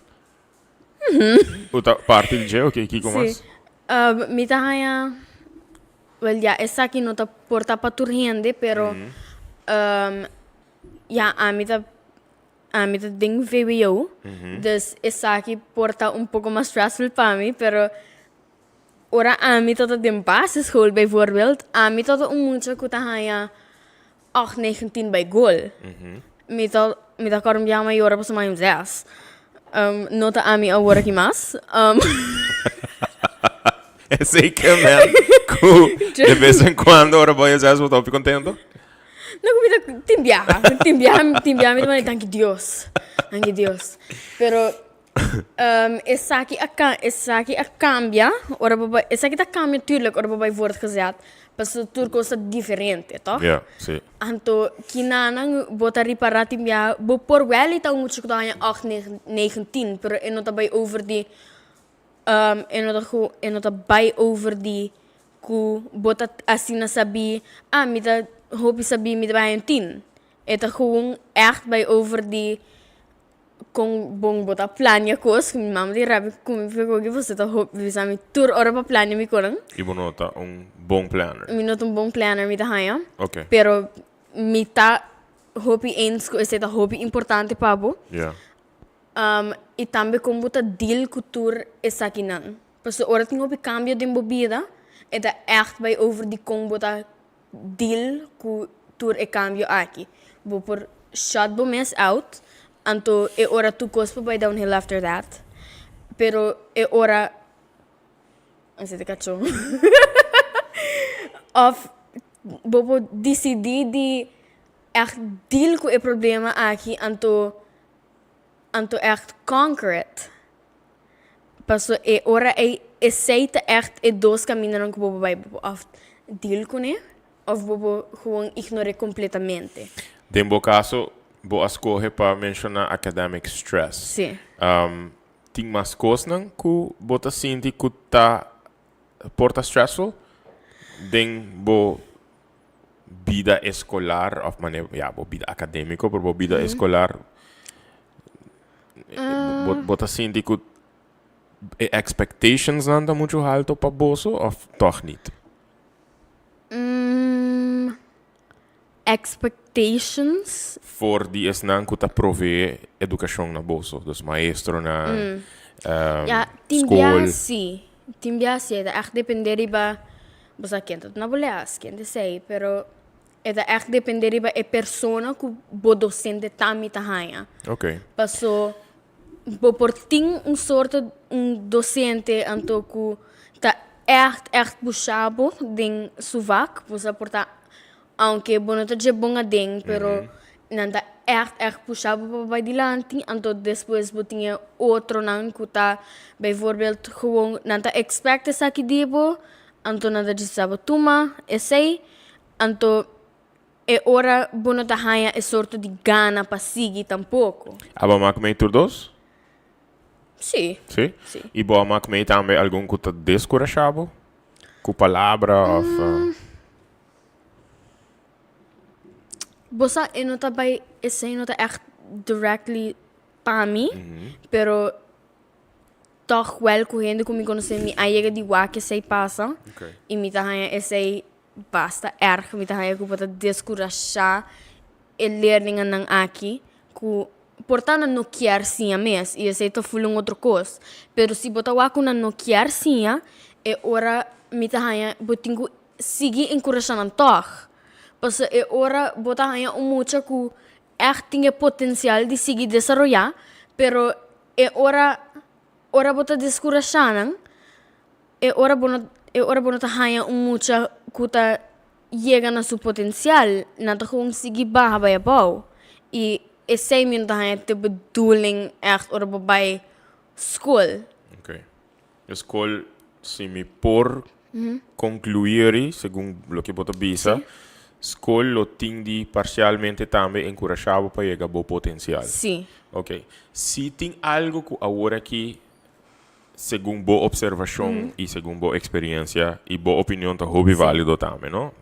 U ta parti di dje? Oké, kiko mas? Sí. Mi ta haña, wel ya esaki no ta por ta pa tur hende, pero ya ami ta Ami ta den vwo, dus esaki por ta un poko mas stressful pa mi, pero Ora ami tabata den basisschool bijvoorbeeld, ami tabata un mucha ku ta haña acht, negen, tien bai gol. Mi ta mi ta kòrda un biaha mi a yora pasobra mi a haña un zes. No ta ami awor aki mas. Esei ke men ku de bes en cuando ora bo haña zes bo ta hopi kontento? No ku mi ta tin biaha, tin biaha tin biaha mi ta manda danki Dios, danki Dios. Pero Esaki a ka esaki a kambia ora bo bai esaki ta kambia tuurlijk ora bo bai voortgezet pasobra tur kos ta diferente tòg? Ja, si. Anto kinanan bo ta ripará tin biaha bo por wèl i ta un mucha ku ta haña acht negen negen tien pero e no ta bai over di e no ta e no ta bai over di ku bo ta asina sabí ah mi ta hopi sabí mi ta bai haña un tien e ta gewoon ègt bai over di Kon bon bo ta plania kos? Mi mama di rabia ku mi p'e koki pasobra ta hopi bisa mi tur ora pa plania mi konan. I bo no ta un bon planner? Mi no ta un bon planner mi ta haña. Ok. Pero mi ta hopi eens ku esei ta hopi importante pa bo. Ya. I tambe kon bo ta deal ku tur esakinan. Pasobra ora tin hopi kambio den bo bida e ta ègt bai over di kon bo ta deal ku tur e kambio aki. Bo por shut bo mes out, anto e ora tur kos por bai downhill after that. Pero e ora, esei ta kachó, òf bo por disidí di ègt deal ku e problema aki anto anto ègt conquer it. Paso e ora ei esei ta ègt e dos kamindanan ku bo por bai. Bo por òf deal kuné òf bo por gewoon ignor'é kompletamente. Den bo kaso, bo a skohe pa menshoná academic stress. Sí. Tin mas kosnan ku bo ta sinti ku ta por ta stressful den bo bida eskolar òf manera, ya, bo bida akadémiko, pero bo bida eskolar? Bo, bo ta sinti ku e expectations nan ta mucho halto pa boso of toch niet? Mm, expectations? For di esnan ku ta proveé edukashon na boso, dus maestronan, Mm. Ja, tin skol. bia si. Tin bia si. E ta ègt dependé riba, bo sa ken ta duna bo lès, ken ta esei, pero E ta ègt dependé riba e persona ku bo dosente tambe ta haña. Ok. Paso bo por tin un sorto un dosente anto ku ta ègt ègt pusha bo den su vak, bo sa por ta aunke bo no ta dje bon aden pero nan ta ègt ègt pusha bo pa bai dilanti, anto despues bo tin e otronan ku ta bijvoorbeeld gewoon nan ta expect esaki di bo, anto nan ta djis bo tuma esei. Anto e ora bo no ta haña e sorto di gana pa sigui tampoko. Abo a mak mei tur dos? Sí. Sí? Sí. I bo a mak mei tambe algun ku ta deskurashá bo? Ku palabra òf. Bo sa e no ta bai, esei no ta ègt directly pa mi, pero tòg wèl ku hende ku mi konosé mi a yega di wak esei pasa i mi ta haña esei Basta erg mi ta haña ku bo ta deskurashá e leerlingennan aki ku por ta nan no kier siña mes i esei ta ful un otro kos. Pero si bo ta wak ku nan no kier siña e ora mi ta haña bo tin ku sigui enkurashá nan tòg. Pasobra e ora bo ta haña un mucha ku ègt tin e potensial di sigui desaroyá pero e ora ora bo ta deskurashá nan E ora bo no e ora bo no ta haña un mucha ku ta yega na su potensial, nan ta gewoon sigui baha bai abou. I esei mi no ta haña te bedoeling ègt ora bo bai skol. Oké. E skol, si mi por konkluí segun loke bo ta bisa, skol lo tin di parsialmente tambe enkurashá bo pa yega bo potensial. Sí. Oké. Si tin algu ku awor aki Segun bo observacion y segun bo experiencia y bo opinion ta hopi valido tambe, no?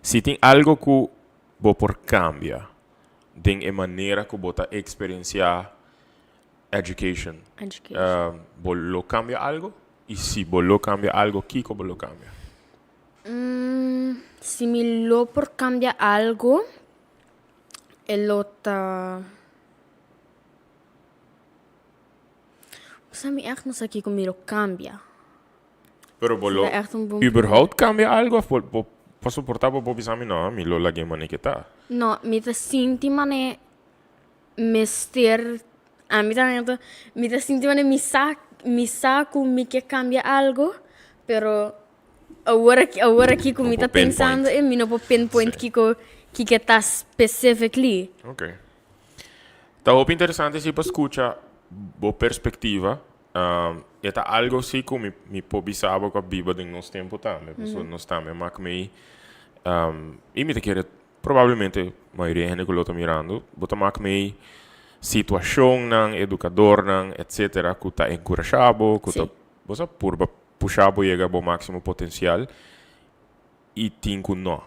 Si tin algo cu bo por cambia den e manera cu bo ta experiencia education, bo lo cambia algo? Y si bo lo cambia algo, kico bo lo cambia? Si mi lo por cambia algo, e lo ta. Sa mi ègt no sa kiko mi lo kambia. Pero bo lo Ta echt un bon überhaupt cambia algo of bo bo pa soporta bo por bisa mi no, mi lo lag'é mane ke ta. No, mi ta sinti mane mester, ami ta haña mi ta sinti mane mi sa mi sa ku mi ke cambia algo, pero awor aki awor aki ku No mi por ta pensando pinpoint. e mi no por pinpoint Sí. kiko kiko ta specifically. Ok. Ta hopi interesante si pa scucha bo perspectiva. E ta algo si cu mi mi por bisa bo cu a biba den nos tempo tambe. Pasobra nos tambe mak mei y mi ta kere probablemente mayoria hende cu lo ta mirando bo ta mak mei situacionnan, educadornan, etcetera cu ta encurasha bo, cu ta bo sa purba pusha bo yega bo maximo potencial y tin cu no.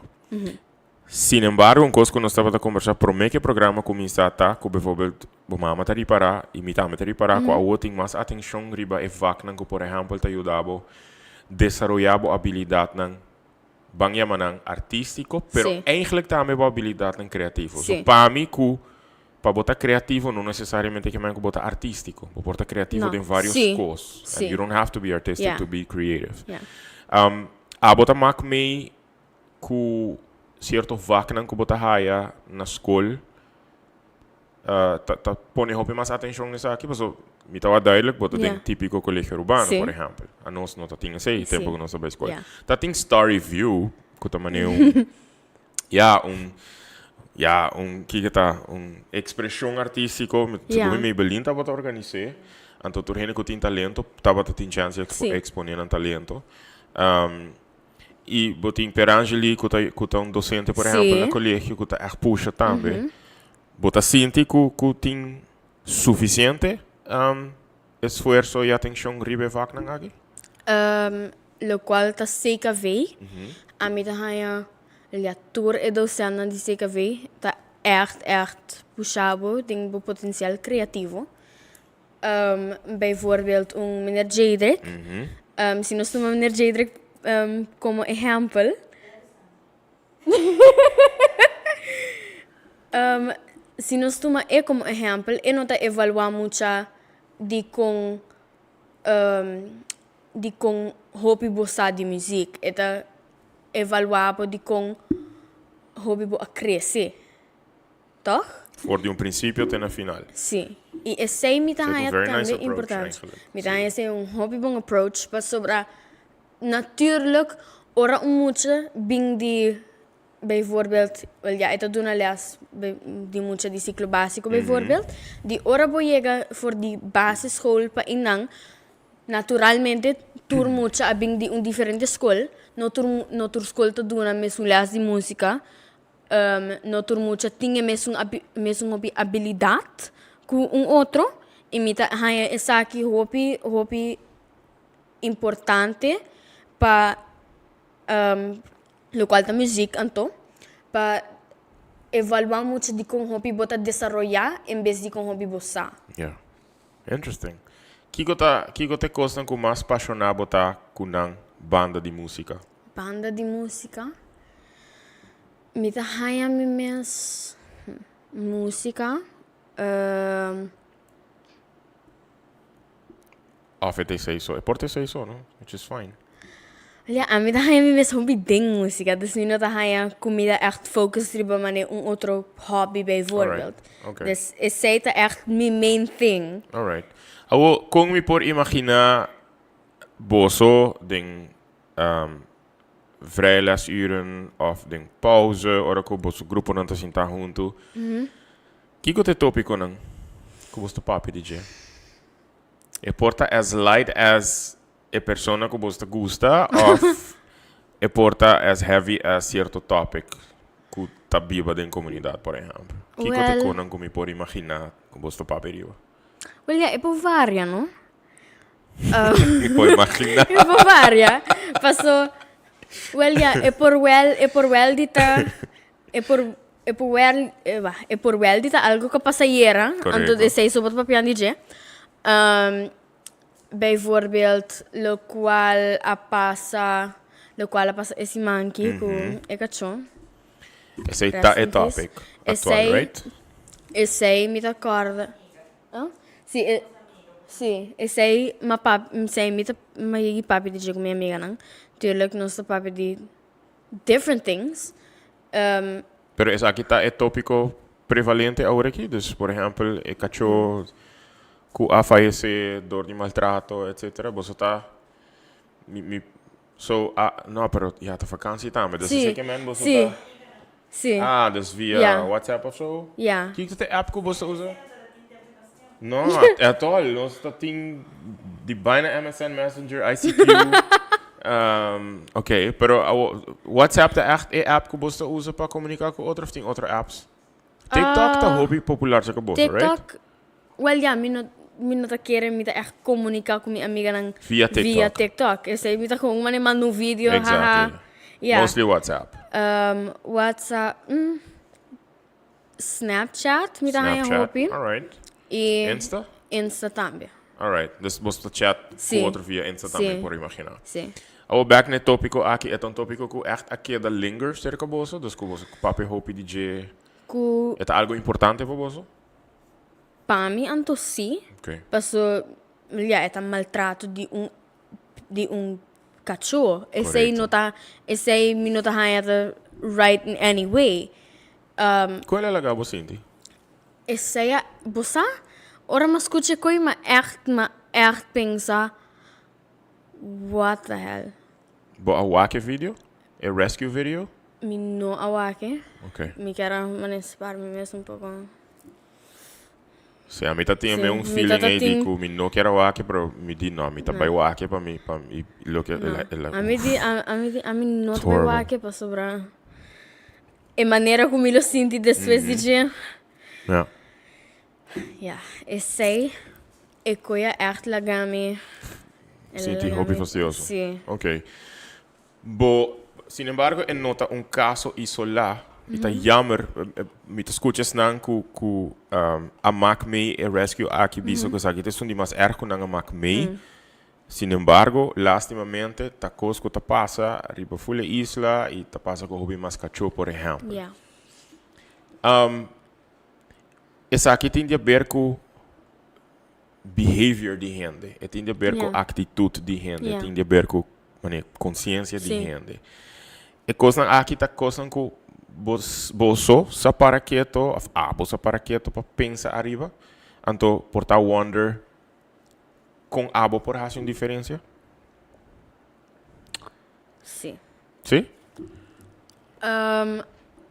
Sin embargo, un kos ku nos tabata kombersá promé ku e programa kuminsá ta ku bijvoorbeeld bo mama ta ripará i mi tambe ta ripará ku awor tin mas atenshon riba e vaknan ku por ehèmpel ta yuda bo desaroyá bo abilidatnan, ban yama nan artístiko, pero eigentlik tambe bo abilidatnan kreativo. So pa mi ku pa bo ta kreativo no nesesariamente ke men ku bo ta artístiko. Bo por ta kreativo den vários kos. And you don't have to be artistic to be creative. Abo ta mak mei ku sierto vaknan ku bo ta haya na skol ta ta pone hopi mas atenshon na esaki? Paso mi ta wak duidelijk bo ta den tipiko kolegio urbano por ehèmpel. Anos no ta tin esei tempu ku nos ta bai skol. Ta tin Starry View ku ta manera un ya un ya un kiko ta un ekspreshon artístiko segun mi Maybelline tabata organis'é anto tur hende ku tin talento tabata tin chèns di eksponé nan talento. I bo tin Perangeli ku ta ku ta un docente por ehempel na colegio ku ta ègt pusha tambe. Bo ta sinti ku ku tin suficiente esfuerso i atencion riba e vaknan aki? Lokual ta CKV, ami ta haña ya tur e docentnan di CKV ta ègt ègt pusha bo den bo potencial creativo. Bijvoorbeeld un meneer Jadrick. Si nos tuma meneer Jadrick como ehempel. Si nos tuma e como ehempel, e no ta evalua mucha di con di con hopi bo sa di muziek. E ta evalua bo di con hopi bo a crece. Toch? For di un principio te na final. Sí. I esei mi ta Esei ta un haña very nice tambe approach, importante. eigenlijk. Mi ta Sí. haña esei un hopi bon approach pasobra natuurlijk ora un mucha bin di bijvoorbeeld, wel ja e ta duna les di mucha di ciclo basico bijvoorbeeld, di ora bo yega for di basisschool pa einan naturalmente tur mucha a bin di un diferente school, no tur no tur school ta duna mesun les di musica. No tur mucha tin e mesun mesun hopi abilidat ku un otro i mi ta haña esaki hopi hopi importante pa lokual ta muzik anto pa evaluá mucha di kon hopi bo ta desaroyá en bes di kon hopi bo sa. Ya. Interesting. Kiko ta kiko ta e kosnan ku mas pashoná bo ta ku nan banda di músika? Banda di músika. Mi ta haña mi mes músika. Of e ta esei so? E por ta esei so, no? Which is fine. Ya, ami ta haña mi mes hopi den músika. Dus mi no ta haña ku mi ta ègt focus riba manera un otro hobby bijvoorbeeld. Alright, okay. Dus esei ta ègt mi main thing. Alright. Awor, kon mi por imaginá boso den vrijlesuren of den pauze ora ku boso gruponan ta sinta huntu, kiko ta e topikonan ku boso ta papia di dje? E por ta as light as e persona ku boso ta gusta of e por ta as heavy as sierto topic ku ta biba den komunidat, por ehèmpel? Kiko ta e konan ku mi por imaginá ku boso ta papia riba? Wel, ya, e por varia, no? Mi por imaginá. E por varia. Paso, wel ya, e por wel, e por wel di ta, e por, e por wel, e bah, e por wel di ta algo ku a pasa ayera, anto Korekto. esei so bo ta papiando di dje. Bijvoorbeeld, lokual a pasa, lokual a pasa e siman aki ku e kachó. Esei ta Rest e in peace. topic aktual, Esei, right? esei mi ta kòrda. Sí, e. Si, esei m'a pap, esei mi ta, m'a yegi papia di dje ku mi amiganan. Tuurlijk nos ta papia di different things. Pero esaki ta e tópiko prevalente awor aki? Dus por ehèmpel e kachó ku a fayesé dor di maltrato etcetera, boso ta mi mi so a no pero ya ta vakansi tambe dus Sí, esei ke men boso sí, ta sí. Ah dus via Ya. WhatsApp of so? Ya. Kiko ta e app ku boso ta usa? No, at all. Nos ta tin di baina MSN Messenger, ICQ. Ok, pero awo WhatsApp ta echt e app ku boso ta usa pa komunika ku otro of tin otro apps? TikTok ta hopi popular cerca boso, right? TikTok, well ya, mi no, mi no ta kere mi ta echt komunika ku mi amiganan Via TikTok. via TikTok. Esei mi ta gewoon mane manda un video, haha. Exactly. Ya. Mostly WhatsApp. WhatsApp, Snapchat mi ta haña Snapchat, hopi. alright. I Insta? Insta tambe. Alright, dus bo ta chat ku Sí. otro via Insta tambe, Sí. por imagina. Sí. Awor bek na e tópiko aki, e ta un tópiko ku ègt a keda linger serka boso, dus ku boso papia hopi di dje, Ku e ta algu importante pa boso? pa mi anto sí, Ok. paso ya e ta maltrato di un di un kachó. Esei no ta, esei mi no ta haña ta right in any way. Kual a laga bo sinti? Esei a, bo sa, ora mi a skucha e koi mi a ègt, mi a ègt pensa, what the hell. Bo a wak e video? E rescue video? Mi no a wak e. Ok. Mi kier a manera spar mi mes un poko. Sí, ami ta tin Sí, me un mi feeling tata ei di tin ku mi no kier a wak pero mi di no, mi ta bai wak pa mi, pa mi, loke No. el a, el a, Ami di, ami di, ami no It's ta bai horrible. wak pasobra e manera ku mi lo sinti despues di dje. Ja. Ja, esei e koe a ègt laga mi. El a Sinti laga hopi mi. fastioso. Sí. Ok. Bo, sin embargo, e no ta un caso isolá i ta jammer, mi ta scucha esnan cu cu a mak mee e rescue aki bisa cu esaki ta esun di mas erg cu nan a mak mee. Sin embargo, lastimamente ta cos cu ta pasa riba ful e isla i ta pasa cu hopi mas cachó, por ehempel. Esaki tin di haber cu behavior di hende, e tin di haber cu actitud di hende, e tin di haber cu mane conciencia di hende. E cosnan aki ta cosnan cu bo boso sa para keto of abo sa para keto pa pensa ariba, anto por ta wonder con abo por haci un diferencia? Sí. Sí?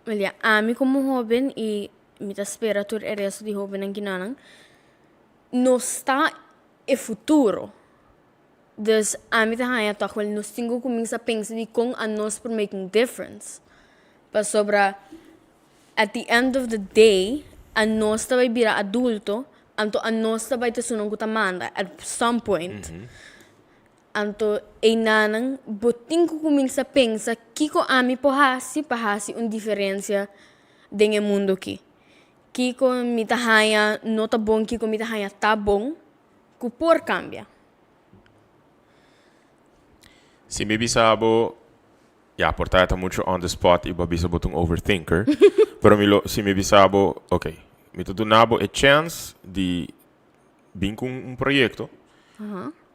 Wel ya, ami como hoben y mi ta spera tur e resto di hobennan kinanan, nos ta e futuro. Dus ami ta haña tòg wel nos tin ku kuminsá pensa di kon anos por make un difference. Pasobra at the end of the day anos ta bai bira adulto, anto anos ta bai ta esunnan ku ta manda at some point. Anto einanan bo tin ku kuminsá pensa kiko ami por hasi pa hasi un diferensia den e mundu aki. Kiko mi ta haña no ta bon, kiko mi ta haña ta bon, ku por kambia. Si mi bisa bo, ya por ta e ta mucho on the spot i bo a bisa bo ta un overthinker, pero mi lo, si mi bisa bo, ok, mi ta duna bo e chance di bin ku un proyekto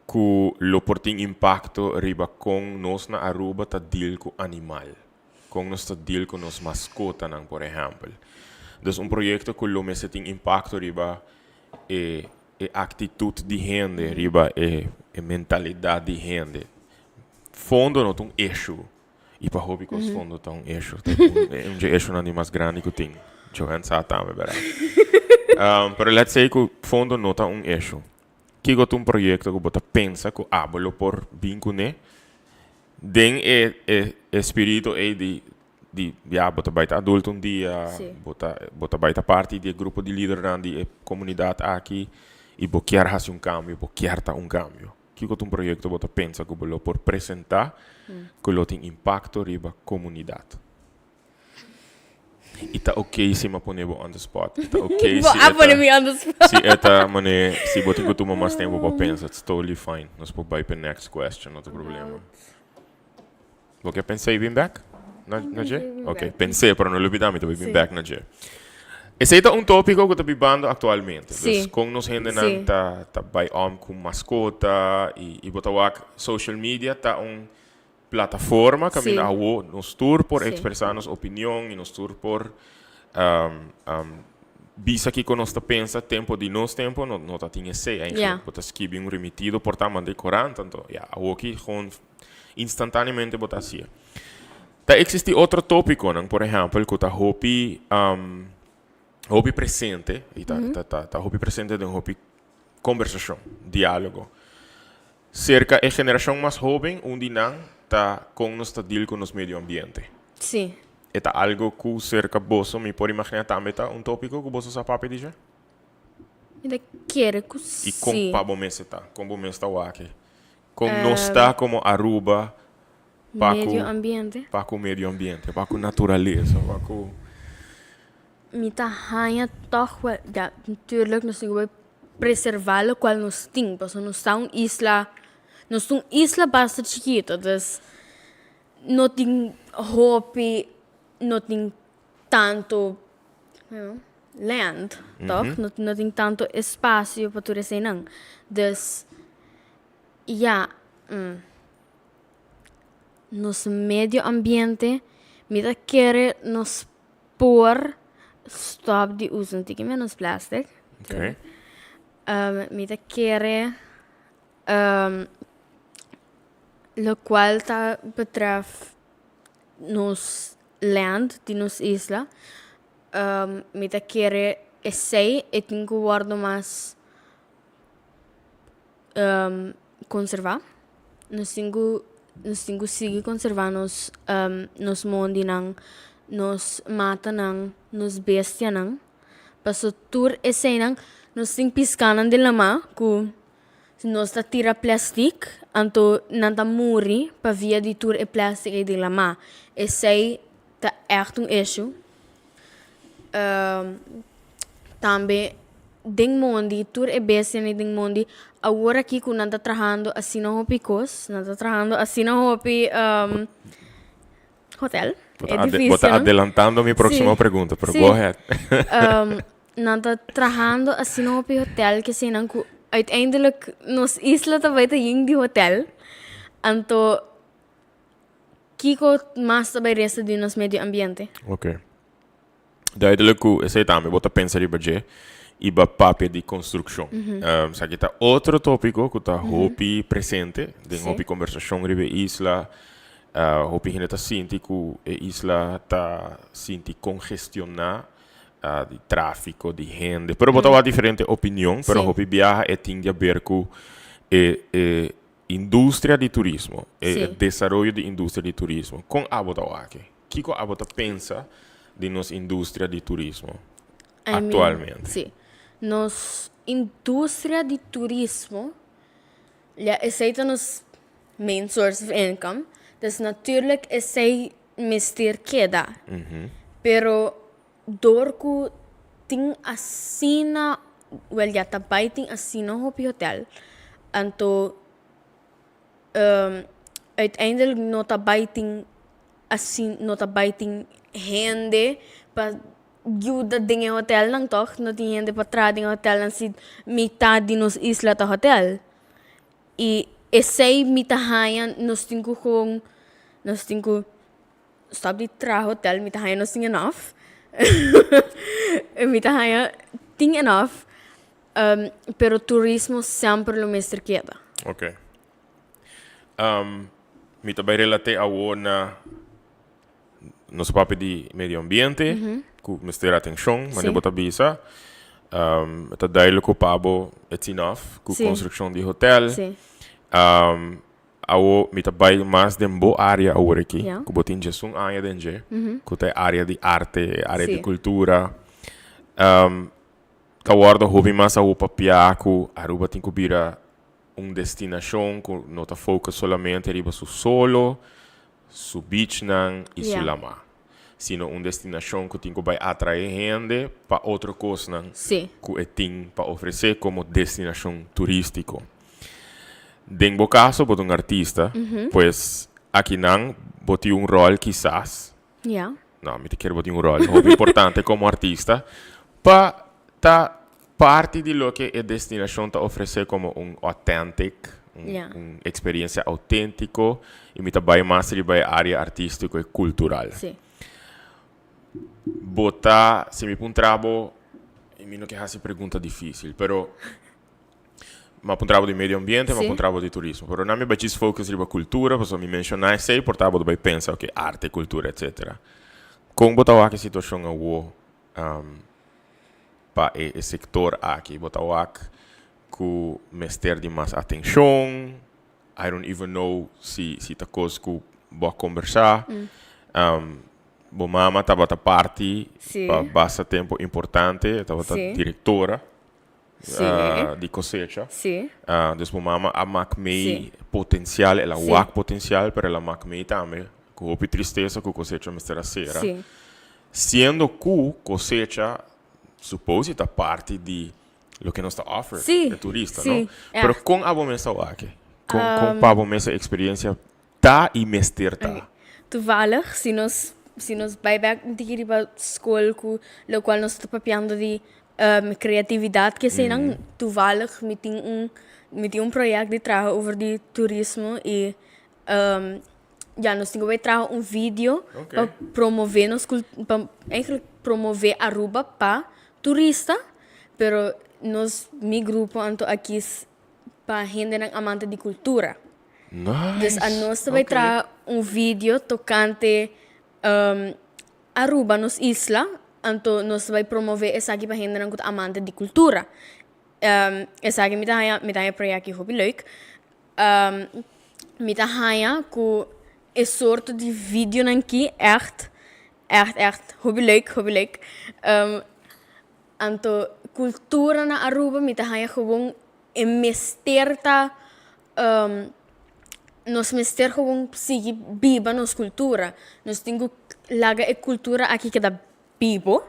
ku lo por tin impakto riba kon nos na Aruba ta deal ku animal. Kon nos ta deal ku nos maskotanan, por ehèmpel. Dus un proyekto ku lo mester tin impakto riba e e aktitut di hende, riba e e mentalidat di hende. Fondo no ta un issue, i pa hopi kos fondo ta un issue. Ta un dje issuenan di mas grandi ku tin. Johan sa tambe, bèrdat? Pero let's say ku fondo no ta un issue. Kiko ta un proyekto ku bo ta pensa ku abo lo por bin kuné Den e e e spirito ei di di ya bo ta bai ta adulto un dia, Sí. bo ta bo ta bai ta parti di e grupo di lidernan di e komunidat aki i bo kier hasi un kambio, bo kier ta un kambio. Kiko ta un proyekto bo ta pensa ku bo lo por presentá ku lo tin impakto riba komunidat? I ta ok si mi a pone bo on the spot. I ta ok Bo si a e pone ta mi on the spot. si e ta mane si bo tin ku tuma mas tempu pa pensa, it's totally fine. Nos por bai pa e next question, no ta problema. Bo ke pens'é i bin bek na na dje? Ok, pens'é pero no lubidá mi ta bai bin bek na dje. Esey ta un topico cu ta bibando actualmente. Sí. Dus con nos hendenan ta ta bay om cu mascota y y bo ta wak social media ta un plataforma caminda awo nos tur por expresa nos opinion y nos tur por bisa kico nos ta pensa tempo di nos tempo no no ta tin esey eigenlijk. Bo ta skibi un remitido por ta manda e corant anto ya awoki gewoon instantaneamente bo ta haci'e. Ta existi otro topiconan, por ehempel, cu ta hopi, hopi presente, y ta, ta, ta, ta hopi presente den hopi conversacion, dialogo. Cerca e generacion mas hoben, un di nan ta con nos ta deal cu nos medio ambiente. E ta algo cu cerca boso, mi por imagina tambe ta un topico cu boso sa papia di dje? Mi ta kere cu si. Y con pa bo mes e ta? Con bo mes ta wak? Con nos ta como Aruba Pa ku. Medio ambiente. Pa ku medio ambiente, pa ku naturalesa, pa ku. Mi ta haña tòg wèl, ya, natuurlijk nos tin ku bai preservá lokual nos tin, pasobra nos ta un isla, nos ta un isla basta chikito, dus no tin hopi, no tin tantu land, tòg? No tin tantu espasio pa tur eseinan. Dus, ya. Nos medio ambiente, mi ta kere nos por stop di usa un tiki menos plastic. Okay. Mi ta kere locual ta betreft nos land di nos isla, mi ta kere esey e tin cu wordo mas konservá. Nos tin ku nos tin ku sigui konservá nos nos mondinan, nos matanan, nos bestianan. Paso tur eseinan nos tin piskanan den lamá ku nos ta tira plèstik anto nan ta muri pa via di tur e plèstik ei den lamá. Esei ta ègt un issue. Tambe den mondi, tur e bestianan den mondi, awor aki ku nan ta trahando asina hopi kos, nan ta trahando asina hopi hotel, edifisio. Bo ta adelantando mi próksimo pregunta, pero go ahead. Nan ta trahando asina hopi hotel ke eseinan ku uiteindelijk nos isla ta bai ta yen di hotel, anto Kiko mas ta bai resta di nos medio ambiente? Ok. Duidelijk ku esei tambe bo ta pensa riba dje i bo a papia di konstrukshon. Esaki ta otro topiko ku ta hopi presente den hopi kombersashon riba e isla. Hopi hende ta sinti ku e isla ta sinti kongestioná di tráfiko, di hende. Pero bo ta wak diferente opinion, pero hopi biaha e tin di aber ku e e Industria di turismo, e desaroyo di industria di turismo. Kon abo ta wak? Kiko abo ta pensa di nos industria di turismo aktualmente? Sí. Nos industria di turismo, ya esei ta nos main source of income, dus natuurlijk esei mester keda. Pero Dor ku tin asina, wèl ya ta bai tin asina hopi hotèl, anto uiteindelijk no ta bai tin asin no ta bai tin hende pa yuda den e hotèlnan tòg, no tin hende pa traha den e hotèlnan si mitad di nos isla ta hotèl. I esei mi ta haña nos tin ku kon nos tin ku. Stop di traha hotel mi ta haña nos tin enough mi ta haña tin enough pero turismo semper lo mester keda. Ok. Mi ta bai relat'é awor na nos papia di medio ambiente ku mester atenshon manera bo ta bisa. Ta duidelijk ku pa bo it's enough ku konstrukshon di hotel. Awo mi ta bai mas den bo área awor aki, ku bo tin djesun aña den dje, ku ta e área di arte, e área di kultura. Ta wòrdu hopi mas awo papiá ku Aruba tin ku bira un destinashon ku no ta focus solamente riba su solo, su beachnan i su lamá, sino un destinashon ku tin ku bai atraé hende pa otro kosnan ku e tin pa ofresé komo destinashon turístiko. Den bo kaso bo ta un artista, pues akinan bo tin un ròl kisas, no, mi ta kere bo tin un ròl hopi importante komo artista. Pa ta parti di loke e destinashon ta ofresé komo un authentic, un un eksperiencia auténtiko i mi ta bai mas riba e área artístiko i kultural. Bo ta, si mi puntra bo, i mi no ke hasi pregunta difísil, pero mi a puntra bo di medio ambiente, mi a puntra bo di turismo, pero nan mi bai djis focus riba kultura, pasobra mi menshoná esei, por ta bo ta bai pensa, oke, arte, kultura, etcétera. Kon bo ta wak e situashon awo pa e sektor aki? Bo ta wak ku mester di mas atenshon? I don't even know si si ta kos ku bo a kombersá. Bo mama tabata parti pa basta tempu importante, e tabata direktora di Kosecha. Dus bo mama a mak mei potensial, el a wak potensial, pero el a mak mei tambe ku hopi tristesa ku Kosecha mester a sera. Siendo ku Kosecha suppose ta parti di loke nos ta offer e turista, no? Pero kon abo mes ta wak? Kon kon pa bo mes e experiencia ta y mester ta? Toevallig, si nos si nos bai bek un tiki riba skol ku lokual nos ta papiando di kreatividat ke eseinan, toevallig mi tin un mi tin un proyèkt di traha over di turismo i Ya nos tin ku bai traha un video pa promove nos pa eigenlijk promove Aruba pa turista pero nos mi grupo anto a kis pa hendenan amante di kultura. Dus anos ta bai traha un video tokante Aruba nos isla anto nos ta bai promove esaki pa hendenan ku ta amante di kultura. Esaki mi ta haña mi ta haña e proyekto hopi leuk. Mi ta haña ku e sorto di videonan ki ègt, ègt, ègt hopi leuk, hopi leuk. Anto kultura na Aruba mi ta haña gewoon e mester ta, nos mester gewoon sigui biba nos kultura. Nos tin ku laga e kultura aki keda bibo.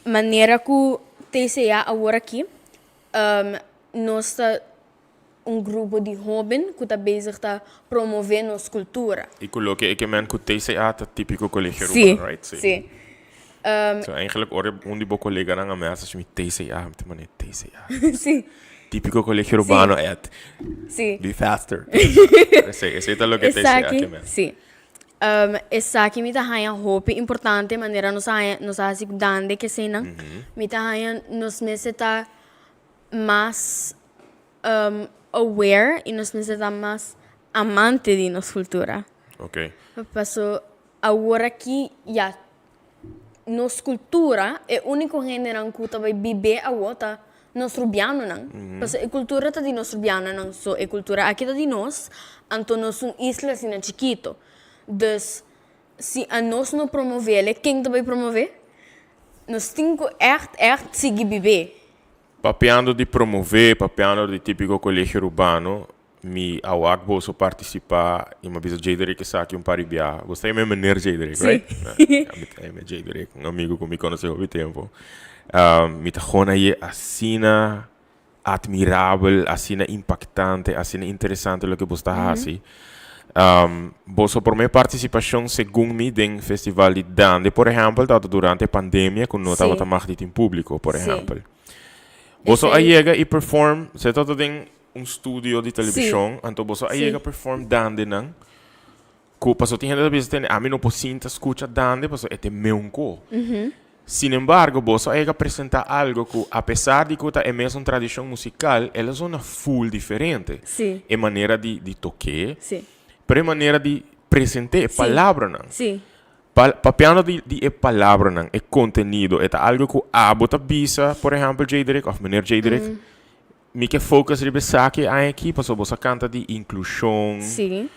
Manera ku TCA awor aki. Nos ta un grupo di hóben ku ta bezig ta promové nos kultura. I ku loke e ke men ku TCA ta Típiko Kolegio Arubano, right? Sí, sí. So eigenlijk ora un di bo koleganan a mesa mi TCA, mi ta mane TCA. Sí. Típiko Kolegio Arubano at. Sí. Be faster. Esei, esei ta loke TCA ke men. Sí. Esaki mi ta haña hopi importante manera nos a haña nos a hasi dande keseinan. Mi ta haña nos mester ta mas aware i nos mester ta mas amante di nos kultura. Paso awor aki ya nos kultura e úniko hendenan ku ta bai bib'é awor ta nos rubianonan. Pasobra e kultura ta di nos rubianonan, so e kultura aki ta di nos, anto nos un isla asina chikito. Dus si anos no promov'el, ken ta bai promove? Nos tin ku ègt ègt sigui bib'é. Papiando di promove, papiando di Típico Colegio Urbano, Mi a wak boso partisipá i mi a bisa Jaderick esaki un par di biaha. Bo ta yama e meneer Jaderick, right? Sí. Mi ta yama Jaderick, un amigu ku mi konosé hopi tempu. Mi ta gona e asina admirabel, asina impaktante, asina interesante loke boso ta hasi. Boso promé partisipashon segun mi den festival di Dande, por ehèmpel, tabata durante e pandemia ku no tabata mag di tin públiko, por ehèmpel. Boso a yega i perform, se tabata den un studio di televishon, anto boso a yega perform dande nan, ku paso tin hende ta bisa tende, ami no por sinta skucha dande paso e ta meunko. Sin embargo, boso a yega presenta algo ku apesar di ku ta e mesun tradishon musikal, el a zona full diferente. E manera di di tok'é, pero e manera di present'é, e palabranan. Papiando di di e palabranan, e kontenido, e ta algo ku abo ta bisa, por ehèmpel Jaderick òf meneer Jaderick, Mi ke focus riba esaki aña aki pasobra bo sa kanta di inklushon. Sí.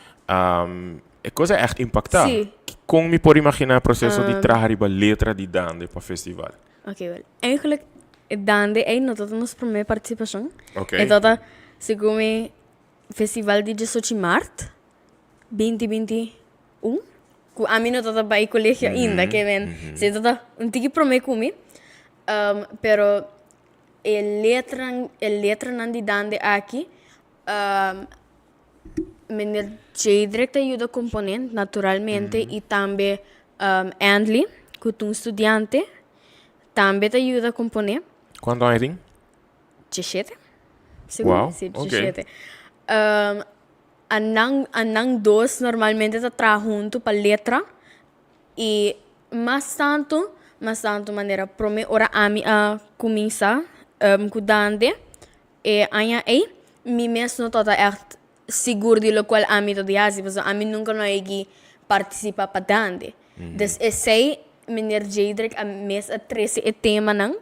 E kos a ègt impaktá. Sí. Kon mi por imaginá e proseso di traha riba letra di Dande pa festival? Oké, wèl, eigenlijk e Dande ei no tabata nos promé partisipashon. Oké. E tabata segun mi festival di diesochi mart binti binti un, ku ami no tabata bai kolegio ainda, ke men si e tabata un tiki promé ku mi. Pero E letran e letranan di Dande aki Meneer Jadrick ta yuda komponé naturalmente i tambe Andley ku ta un studiante. tambe ta yuda komponé. Kuantu aña e tin? 17. Segun Wow, mi, si, ok. 17. Anan, anan dos normalmente ta traha huntu pa letra i mas tantu, mas tantu manera promé ora ami a kuminsá ku Dande e aña ei, mi mes no tabata ègt sigur di lokual ami ta di hasi pasobra ami nunka no a yegi partisipá pa Dande. Dus esei meneer Jedrick a mes a trese e temanan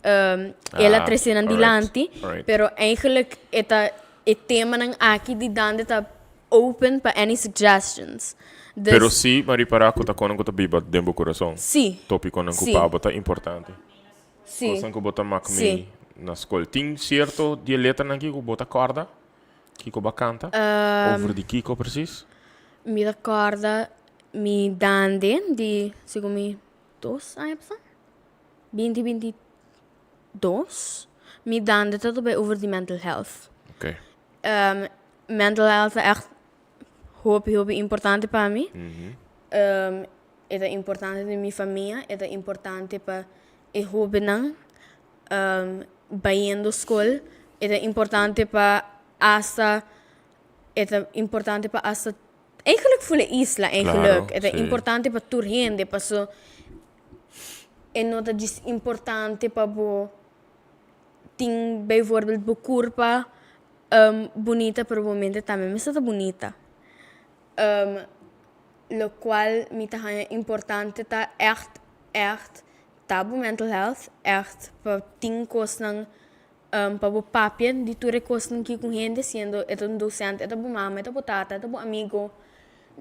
El a Ah, trece nan alright, dilanti, alright. pero eigenlijk e ta e temanan aki di Dande ta open pa any suggestions. Dus Pero sí, m'a ripará ku ta konan ku ta biba den bo kurason. Sí, Tópikonan ku sí. pa bo ta importante. Sí, Kosnan ku bo ta mak sí. mi na skol. Tin sierto di e letranan aki ku bo ta kòrda? Kiko bo a kanta? Over di kiko presis? Mi ta kòrda mi Dande di segun mi dos aña pasá. 2022 mi dande ta bai over di mental health. Okay. Mental health ta echt hopi hopi importante pa mi. E ta importante den mi famia, e ta importante pa e hobennan bayendo skol, e ta importante pa hasta, e ta importante pa hasta eigenlijk for e isla eigenlijk. Claro, E ta sí. importante pa tur hende paso e no ta djis importante pa bo tin bijvoorbeeld bo kurpa bunita pero bo mente tambe mester ta bunita. Lokual mi ta haña importante ta ègt ègt ta bo mental health, ègt pa tin kosnan pa bo papia di tur e kosnan ki ku hende siendo e ta un docente, e ta bo mama, e ta bo tata, e ta bo amigo,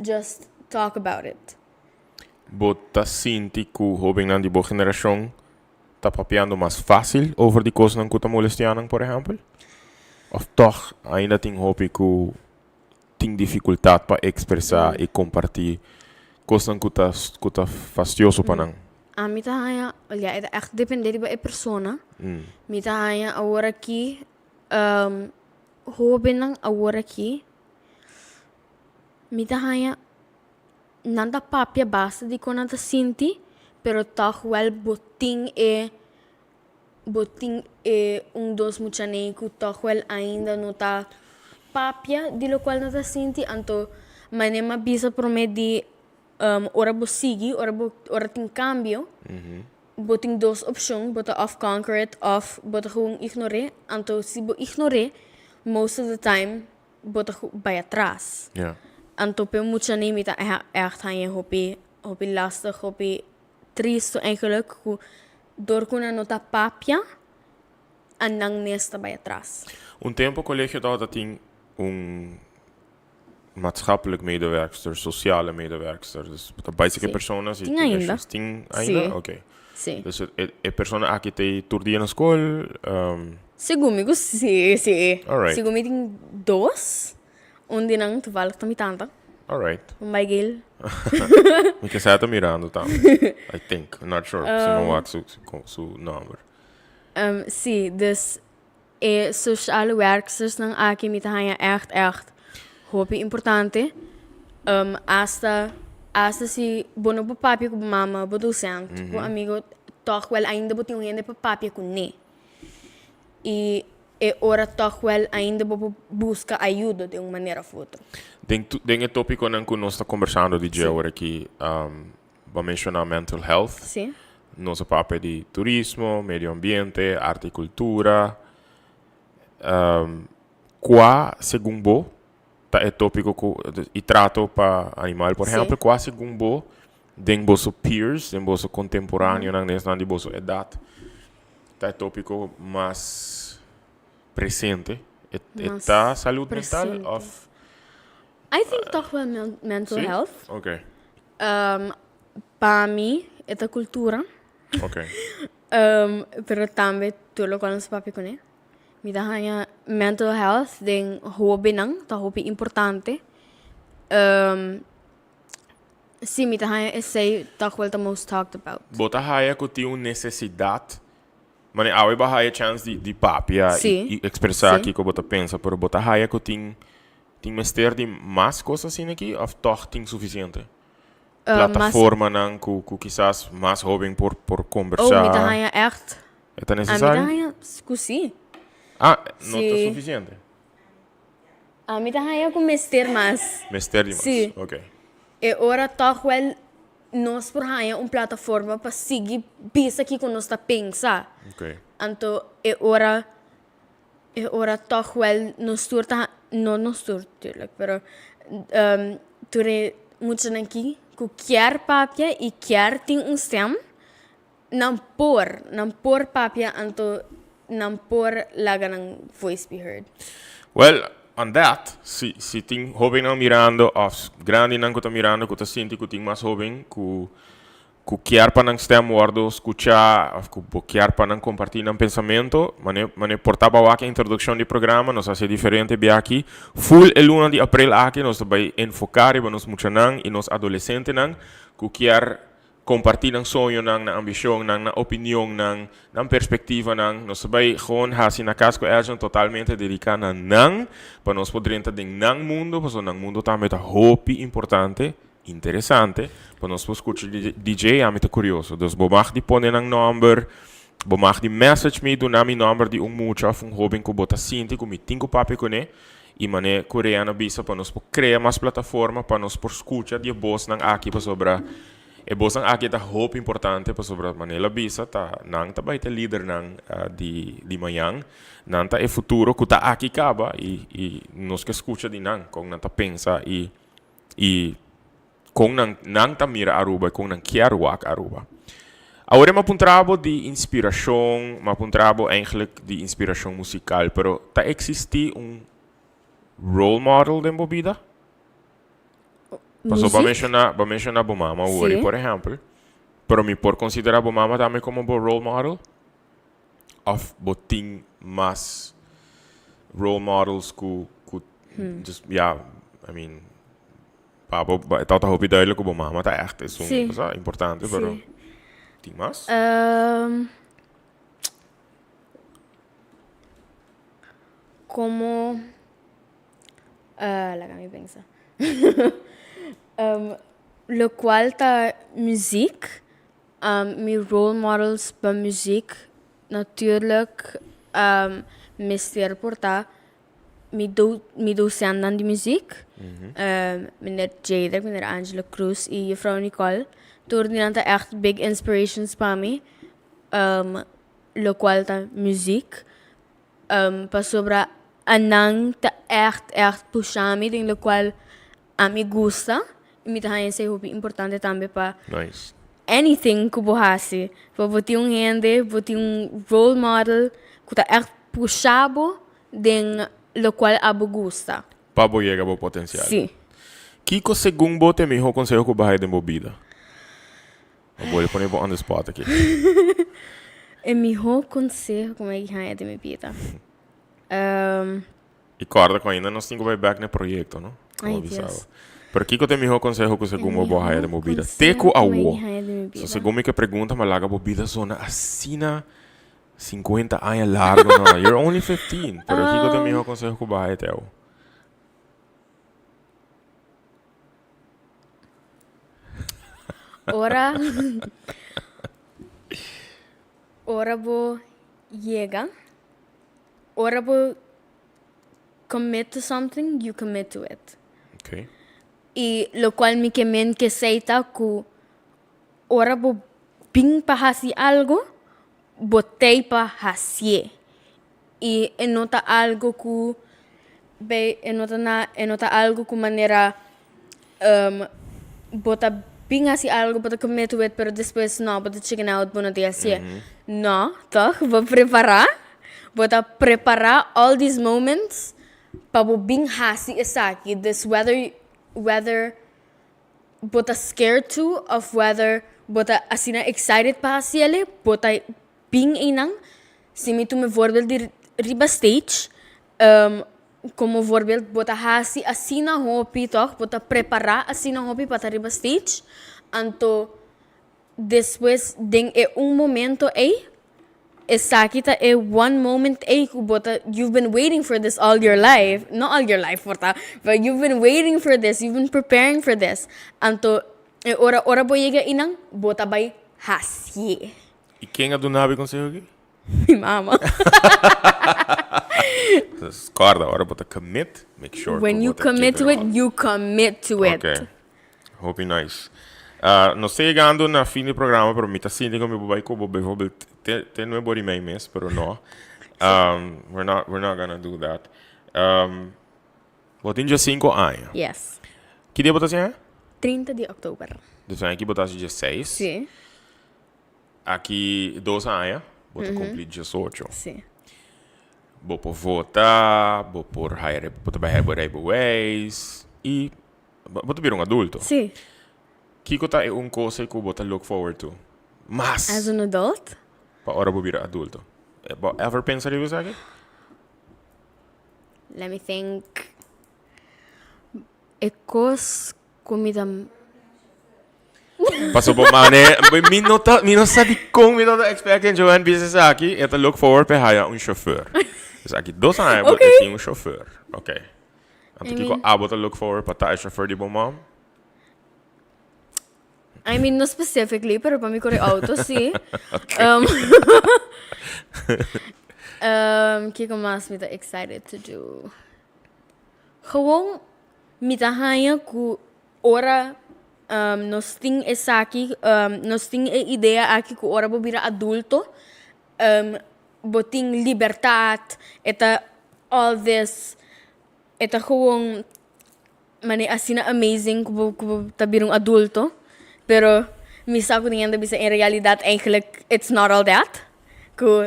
just talk about it. Bo ta sinti ku hóbennan di bo generashon ta papiando mas fásil over di kosnan ku ta molestiá nan, por ehèmpel? Òf tòg ainda tin hopi ku tin difikultat pa ekspresá i kompartí kosnan ku ta ku ta fastioso pa nan? Ami ta haña, ya e ta ègt dependé riba e persona. Mi ta haña aworakí hóbennan aworakí mi ta haña Nan ta papia basta di kon nan ta sinti, pero tòg wèl bo tin e bo tin e un dos muchanan ku tòg wèl ainda no ta papia di lokual nan ta sinti. Anto manera mi a bisa promé di ora bo sigui, ora bo ora tin kambio, bo tin dos opshon, bo ta òf conquer it òf bo ta gewoon ignor'é. Anto si bo ignor'é, most of the time bo ta bai atras. Ja. Anto p'e muchanan mi ta ègt haña hopi hopi lastig, hopi tristu eigenlijk ku dor ku nan no ta papia a nan mes ta bai atras. Un tempo colegio tabata tin un maatschappelijk medewerkster, sociale medewerkster, dus bo ta bai seki Sí. persona si Tin tin ainda. issues. Tin ainda? Sí. Oké. Sí. Dus e e persona aki ta ei tur dia na skol? Segun mi ku sí, sí. Alright. Segun mi tin dos. Un di nan toevallig ta mi tanta. Alright. Un bai Gail. Mi ke sa ta mirando tambe. I think, I'm not sure. Si no wak su su nomber. Sí, dus E sociale werkstersnan aki mi ta haña ègt ègt hopi importante. Asta asta si bo no por papia ku bo mama, bo docent, bo amigo, tòg wèl ainda bo tin un hende pa papia kuné. I e ora tòg wèl ainda bo por buska ayudo den un manera òf otro. Den tu den e tópikonan ku nos ta kombersando di dje awor aki, Bo a menshoná mental health. Sí. Nos a papia di turismo, medio ambiente, arte i kultura. Kua segun bo ta e tópiko ku i trato pa animal por ehèmpel, kua segun bo den boso peers, den boso kontemporáneonan, den esnan di boso edat ta e tópiko mas presente? E ta salud mental òf? I think tòg wel mental health. Sí? Oké. Pa mi e ta cultura. Ok. Pero tambe tur locual nos papia cune. Mi ta haña mental health den hobennan ta hopi importante. Si mi ta haña esey ta cual ta most talked about. Bo ta haya cu tin un necesidad, mane awe bo a haya chance di di papia y expresa kico bo ta pensa, pero bo ta haya cu tin Tin mester di mas kos asina aki òf tòg tin sufisiente? Plataformanan ku ku kisas mas hoben por por kombersá. Oh, mi ta haña ègt. E ta nesesario? Ami ta haña ku sí. Ah, no ta sufisiente? Ami ta haña ku mester mas. Mester di mas? Sí. Ok. E ora tòg wèl nos por haña un plataforma pa sigui bisa kiko nos ta pensa. Ok. Anto e ora E ora tòg wèl nos tur ta, no nos tur tuurlijk, pero tur e muchanan aki ku kier papia i kier tin un stèm, nan por, nan por papia anto nan por laga nan voice be heard. Wèl, on that, si si tin hóbennan mirando òf grandinan ku ta mirando ku ta sinti ku tin mas hóben ku Ku kier pa nan stem wordo skuchá òf ku bo kier pa nan kompartí nan pensamentu, mane mane por ta bawak e introdukshon di programa, nos hasié diferente bia aki. Ful e luna di aprel aki nos ta bai enfoká riba nos muchanan i nos adolesentenan ku kier kompartí nan soñonan, nan ambishonnan, nan opinionnan, nan perspektivanan. Nos ta bai gewoon hasi na kas ku Edjean totalmente dediká na nan pa nos por drenta den nan mundo pasobra nan mundo tambe ta hopi importante. Interesante, pa nos por scucha di DJ, ami ta curioso. Dus bo mag di pone nan nomber, bo mag di message mi, duna mi nomber di un mucha of un hoben cu bo ta sinti cu mi tin cu papia cune, y mane cu Reana bisa pa nos por crea mas plataforma pa nos por scucha di e bosnan aki pasobra e bosnan aki ta hopi importante pasobra mane el a bisa ta nan ta bay ta lidernan di di mañan, nan ta e futuro cu ta aki caba y y nos ke scucha di nan con nan ta pensa y y con nan nan ta mira Aruba y con nan kier wak Aruba. Awor e m'a puntra bo di inspiracion, m'a puntra bo eigenlijk di inspiracion musical, pero ta existi un role model den bo bida? Pasobra bo a menciona, bo a menciona bo mama awor, por ehempel, pero mi por considera bo mama tambe como bo role model? Of bo tin mas role models ku ku just ya I mean pa bo e tabata hopi duidelijk ku bo mama ta echt esun Sí. cosa importante pero Sí. tin mas? Ehm, como laga mi pensa locual ta muziek Mi role models pa muziek natuurlijk mester por ta mi mi docentnan di muziek, meneer Jadrick, meneer Angelo Cruz y juffrouw Nicole. Tur di nan ta echt big inspirations pa mi, locual ta muziek. Pasobra anan ta echt echt pusha mi den locual ami gusta y mi ta haña esei hopi importante tambe pa Nice. anything ku bo hasi. Pa bo tin un hende, bo tin un role model ku ta ègt pusha bo den lokual abo gusta. Pa bo yega bo potensial. Sí. Kiko segun bo ta e mihó konseho ku bo haya den bo bida? Bo bolbe pone bo on the spot aki. E mihó konseho ku mi a haña den mi bida? I kòrda ku ainda nos tin ku bai bèk na e proyekto, no? Ay, Dios. Pero kiko ta e mihó konseho ku segun bo bo haya den bo bida? Te ku awo. So segun mi ke pregunta mi a laga bo bida zona asina sinkuenta aña largu no. You're only 15. Pero kiko ta e mihó konseho ku bo haya te awo? Ora ora bo yega. Ora bo commit to something, you commit to it. Okay. Y locual mi ke men ke esey ta cu ora bo bin pa haci algo, bo tey pa hacié. Y e no ta algo cu bay, e no ta na, e no ta algo cu manera bo ta bin hasi algo, bo ta commit to it, pero despues no, bo ta chicken out, bo no ta hasié. No, toch? Bo prepará, bo ta prepará all these moments pa bo bin hasi esaki. Dus whether, whether bo ta scared to of whether bo ta asina excited pa hasiel, bo ta bin einan. Si mi tuma e voorbeeld di riba stage, Como voorbeeld, bo ta haci asina hopi toch, bo ta prepara asina hopi pa ta riba stage, anto despues den e un momento ey, esaki ta e one moment ey cu bo ta, you've been waiting for this all your life, no all your life por ta, but you've been waiting for this, you've been preparing for this, anto. E ora ora bo yega einan, bo ta bai hasié. I ken a duna bo e konseho aki? Mi mama. Dus kòrda, ora bo ta commit, make sure ku When bo you ta keep commit it to it, all. you commit to it. Ok. Hopi nice. Nos ta yegando na fin di programa, pero mi ta sinti ku mi por bai ku bo bijvoorbeeld te te nuebe ora i mei mes, pero no. We're not we're not gonna do that. Bo tin diesinco aña. Yes. Ki dia bo ta haci aña? 30 di october. Dus aña aki bo ta haci dieseis. Si. Aki dos aña bo ta cumpli diesocho. Si. Bo por vota, bo por haya, bo ta bai haya bo rijbewijs y bo ta bira un adulto. Si. Kico ta e un cosa cu bo ta look forward to mas? As an adult? Pa ora bo bira adulto. Bo ever pensa riba esaki? Let me think. E kos ku mi ta. Paso bo mane, mi no ta, mi no sa dikon mi no ta expecting Joanne bisa esaki. E ta look forward pa e haya un chauffeur. Esaki dos aña bo Okay. tin un chauffeur. Okay. Anto I kiko mean- abo ta look forward pa ta e chauffeur di bo mom? I mean, no specifically, pero pa mi kore auto, sí. Um, um, kiko mas mi ta excited to do? Gewoon, mi ta haña ku ora um, nos tin esaki, um, nos tin e idea aki ku ora bo bira adulto, um, bo tin libertad, e ta all this, e ta gewoon Mane asina amazing ku bo ku bo ta bira un adulto, pero mi sa ku tin hende bisa en realidad eigenlijk it's not all that, ku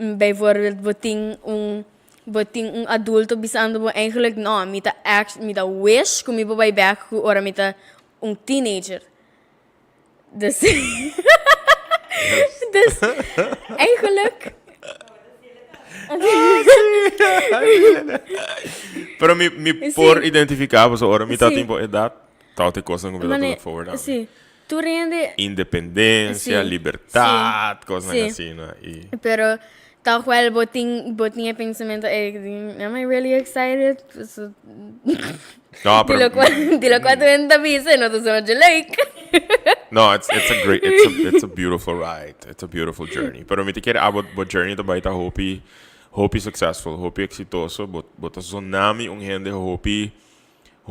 bijvoorbeeld bo tin un bo tin un adulto bisando bo eigenlijk no mi ta act mi ta wish ku mi por bai bek ku ora mi ta un teenager. Dus dus eigenlijk Pero mi, mi por identifica pasobra ora mi ta Sí. tin bo edad, ta te cosnan cu mi ta Mane, look forward aan. sí. Tur hende Independencia, Sí. libertad, Sí. cosnan Sí. asina y Pero Toch wel bo tin bo tin e pensamiento ey di am I really excited? So, No, di pero lo cual di lo cual tu hende ta bisa no ta so mucho leuk. No, it's it's a great it's a it's a beautiful ride. It's a beautiful journey. Pero mi ta kere abo bo journey ta bai ta hopi hopi successful, hopi exitoso. Bo bo ta zona mi un hende hopi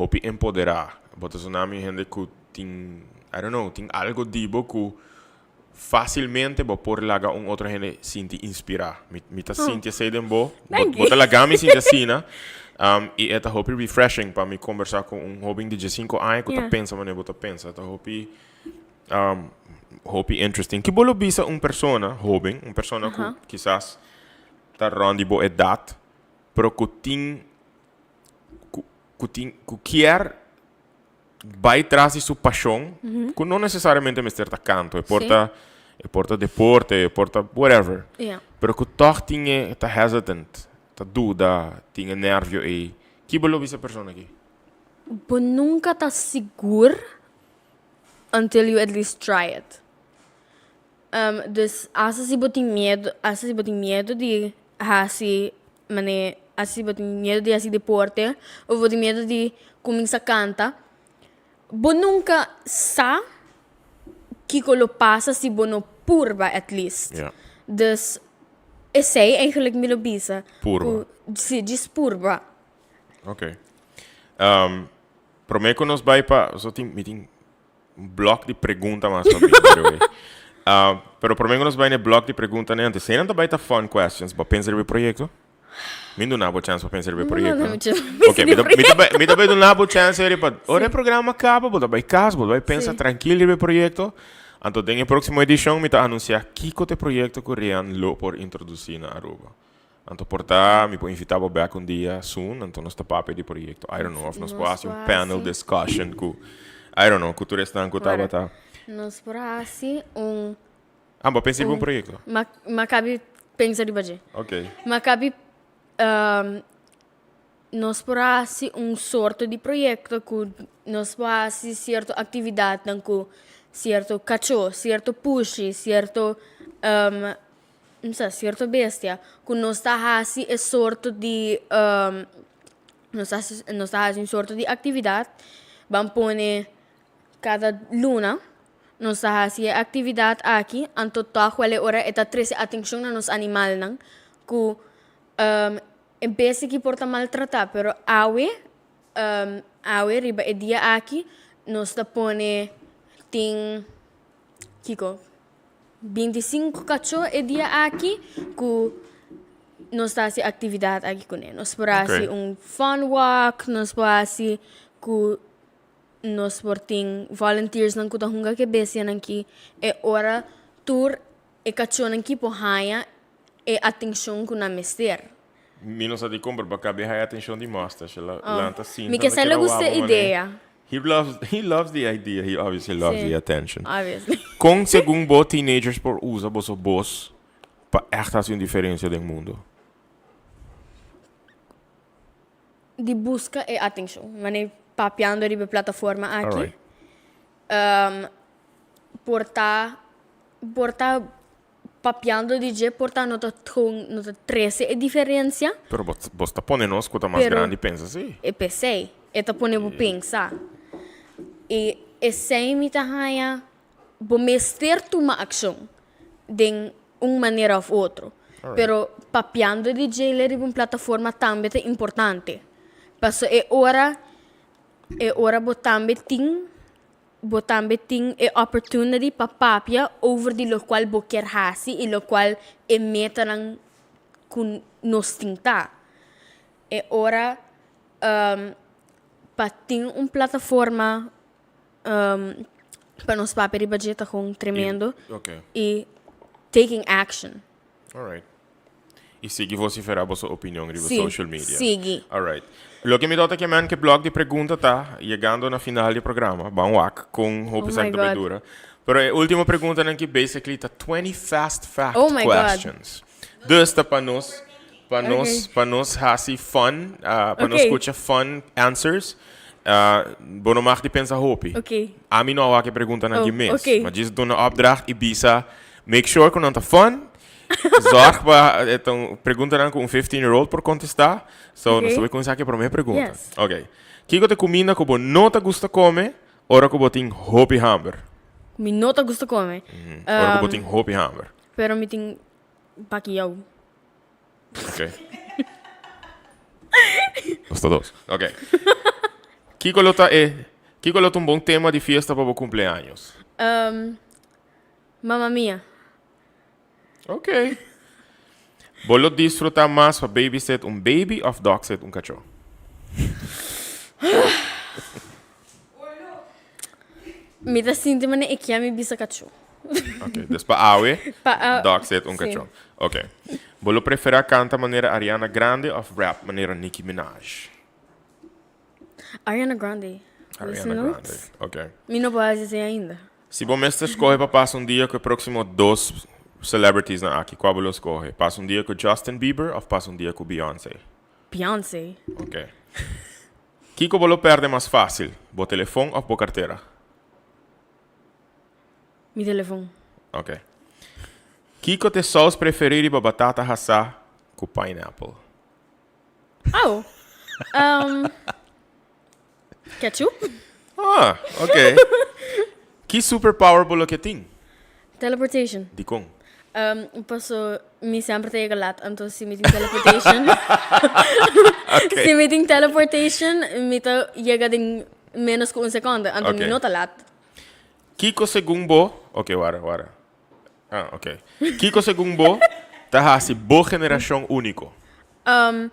hopi empodera. Bo ta zona mi un hende cu tin I don't know, tin algo di bo cu Fácilmente bo por laga un otro hende sinti inspirá. Mi, mi ta sinti esei den bo. Bo, bo ta laga mi sinti asina. Um, i e ta hopi refreshing pa mi kombersá ku un hóben di diesinko aña ku ta pensa manera bo ta pensa. Ta hopi, um, hopi interesting. Ki bo lo bisa un persona hóben, un persona ku kisas ta rònt di bo edat, pero ku tin, ku, ku tin, ku kier bai tras di su pasion, cu no necesariamente mester ta canto, e por ta, e por ta deporte, e por ta whatever. Pero cu toch tin e, ta hesitant, ta duda, tin e nervio ey. Ki bo lo bisa e persona aki? Bo nunca ta sigur until you at least try it. Dus hasta si bo tin miedo, hasta si bo tin miedo di hasi mane hasta si bo tin miedo di hasi deporte of bo tin miedo di kuminsá kanta, bo nunka sa kiko lo pasa si bo no purba at least. Dus esei eigenlijk mi lo bisa. Purba. Ku si, djis purba. Oké. Promé ku nos bai pa, so tin, mi tin Un blok di pregunta mas pa mi, by the way. Uh, pero promé ku nos bai na e blok di preguntanan, antes eseinan ta bai ta fun questions. Bo a pensa riba e proyekto? Mi duna bo chance pa pensa riba e proyekto. No, no, mi Ok, mi ta, mi ta bai, mi ta bai duna bo chance riba ora e programa kaba, bo ta bai kas, bo ta bai pensa trankil riba e proyekto. Anto den e próksimo edishon mi ta anunsiá kiko ta e proyekto ku Rian lo por introdusí na Aruba. Anto por ta mi por invita bo bek un dia soon, anto nos ta papia di proyecto. I don't know of nos por Nos haci un por panel haci. discussion cu, I don't know, cu tur esnan cu Ora, tabata. nos por haci un, Ah, bo a pensa riba un un, proyecto? ma, ma cabi pensa riba dje. Ok. Ma cabi, nos por haci un sorto di proyecto cu nos por haci cierto actividadnan cu cierto cacho, cierto pushi, cierto, No sa, cierto bestia cu nos ta haci e sorto di nos ta haci nos ta haci un sorto di actividad, ban pone Kada luna nos ta hasi e aktividat aki, anto tòg wèl e ora e ta trese atenshon na nos animalnan ku e bes aki por ta maltratá, pero awe awe riba e dia aki nos ta pone tin kiko 25 kachó e dia aki ku nos ta hasi aktividat aki kuné. Nos por hasi un fun walk, nos por hasi ku Nos por tin volunteersnan ku ta hunga ku e bestianan ki e ora tur e kachónan ki por haña e atenshon ku nan mester. Mi no sa dikon, pero Bakabi haña atenshon di mustache. El a lanta sinta Mi ke sa lo gusta e idea. He loves, he loves the idea, he obviously loves the attention. Obviously. Kon segun bo teenagers por usa boso bos pa ègt hasi un diferensia den mundu? Di buska e atenshon. Manera papiando riba e plataforma aki. Por ta por ta papiando di dje por ta no ta no ta trese e diferensia. Pero bo bo ta pone nos ku ta mas grandi pensa si. E p'esei e ta pone bo pensa. I esei mi ta haña bo mester tuma akshon den un manera of otro. Pero papiando di djele riba un plataforma tambe ta importante. Paso e ora e ora bo tambe tin bo tambe tin e opportunity pa papia over di locual bo kier haci y locual e metanan cu nos tin ta. E ora pa tin un plataforma Pa nos papia riba dje ta gewoon tremendo. Y taking action. Alright. Y sigui vocifera boso opinion riba social media. Sigui. Alright. Loke mi tabata kemen ke blok di pregunta ta, yegando na final di programa, ban wak kon hopi Oh sa my ta bai God. dura. Pero e ultimo preguntanan ki basically ta 20 fast fact Oh my God. questions. Dus ta pa nos, pa nos, pa nos hasi fun, ah, pa nos Ok. scucha fun answers. Ah, bo no mag di pensa hopi. Ok. Ami no a wak e preguntanan Oh, di mes. ok. Ma djis duna opdracht i bisa, make sure ku nan ta fun. Zorg pa e ta un preguntanan ku un 15 year old por kontestá. So, nos Ok. ta bai kuminsá ku e promé pregunta. Yes. Ok. Kiko ta e kuminda ku bo no ta gusta kome ora ku bo tin hopi hamber? Mi no ta gusta kome. Ora ku bo tin hopi hamber. Pero mi tin Pakiao. Ok. Nos ta dos. Ok. Kiko lo ta e, kiko lo ta un bon tema di fiesta pa bo cumpleaños? Um, Mamma mia. Ok. Bo lo disfruta mas pa babysit un baby of dogsit un cachó? Mi ta sinti manera e kia mi bisa kachó. Ok, dus pa awe, Pa awe, dog sit un sí. kachó. Ok. Bo lo preferá kanta manera Ariana Grande òf rap manera Nicki Minaj? Ariana Grande. Ariana Listen Grande, notes. ok. Mi no por hasi esei ainda. Si bo mester skohe pa pasa un dia ku e próksimo dos celebritiesnan aki, kua bo lo skohe? Pasa un dia ku Justin Bieber òf pasa un dia ku Beyoncé? Beyoncé. Ok. Kiko bo lo perde mas fácil, bo telefon òf bo kartera? Mi telefon. Ok. Kiko t'e sous preferí riba batata hasá ku pineapple? Au! Um, ketchup. Ah, ok. Ki superpower bo lo ke tin? Teleportation. Dikon? Um, paso mi semper ta yega lat, anto si mi tin teleportation, si mi tin teleportation, mi ta yega den menos ku un sekonde, anto mi no ta lat. Kiko segun bo, ok, wara, wara. Ah, ok. Kiko segun bo ta hasi bo generashon úniko? Um,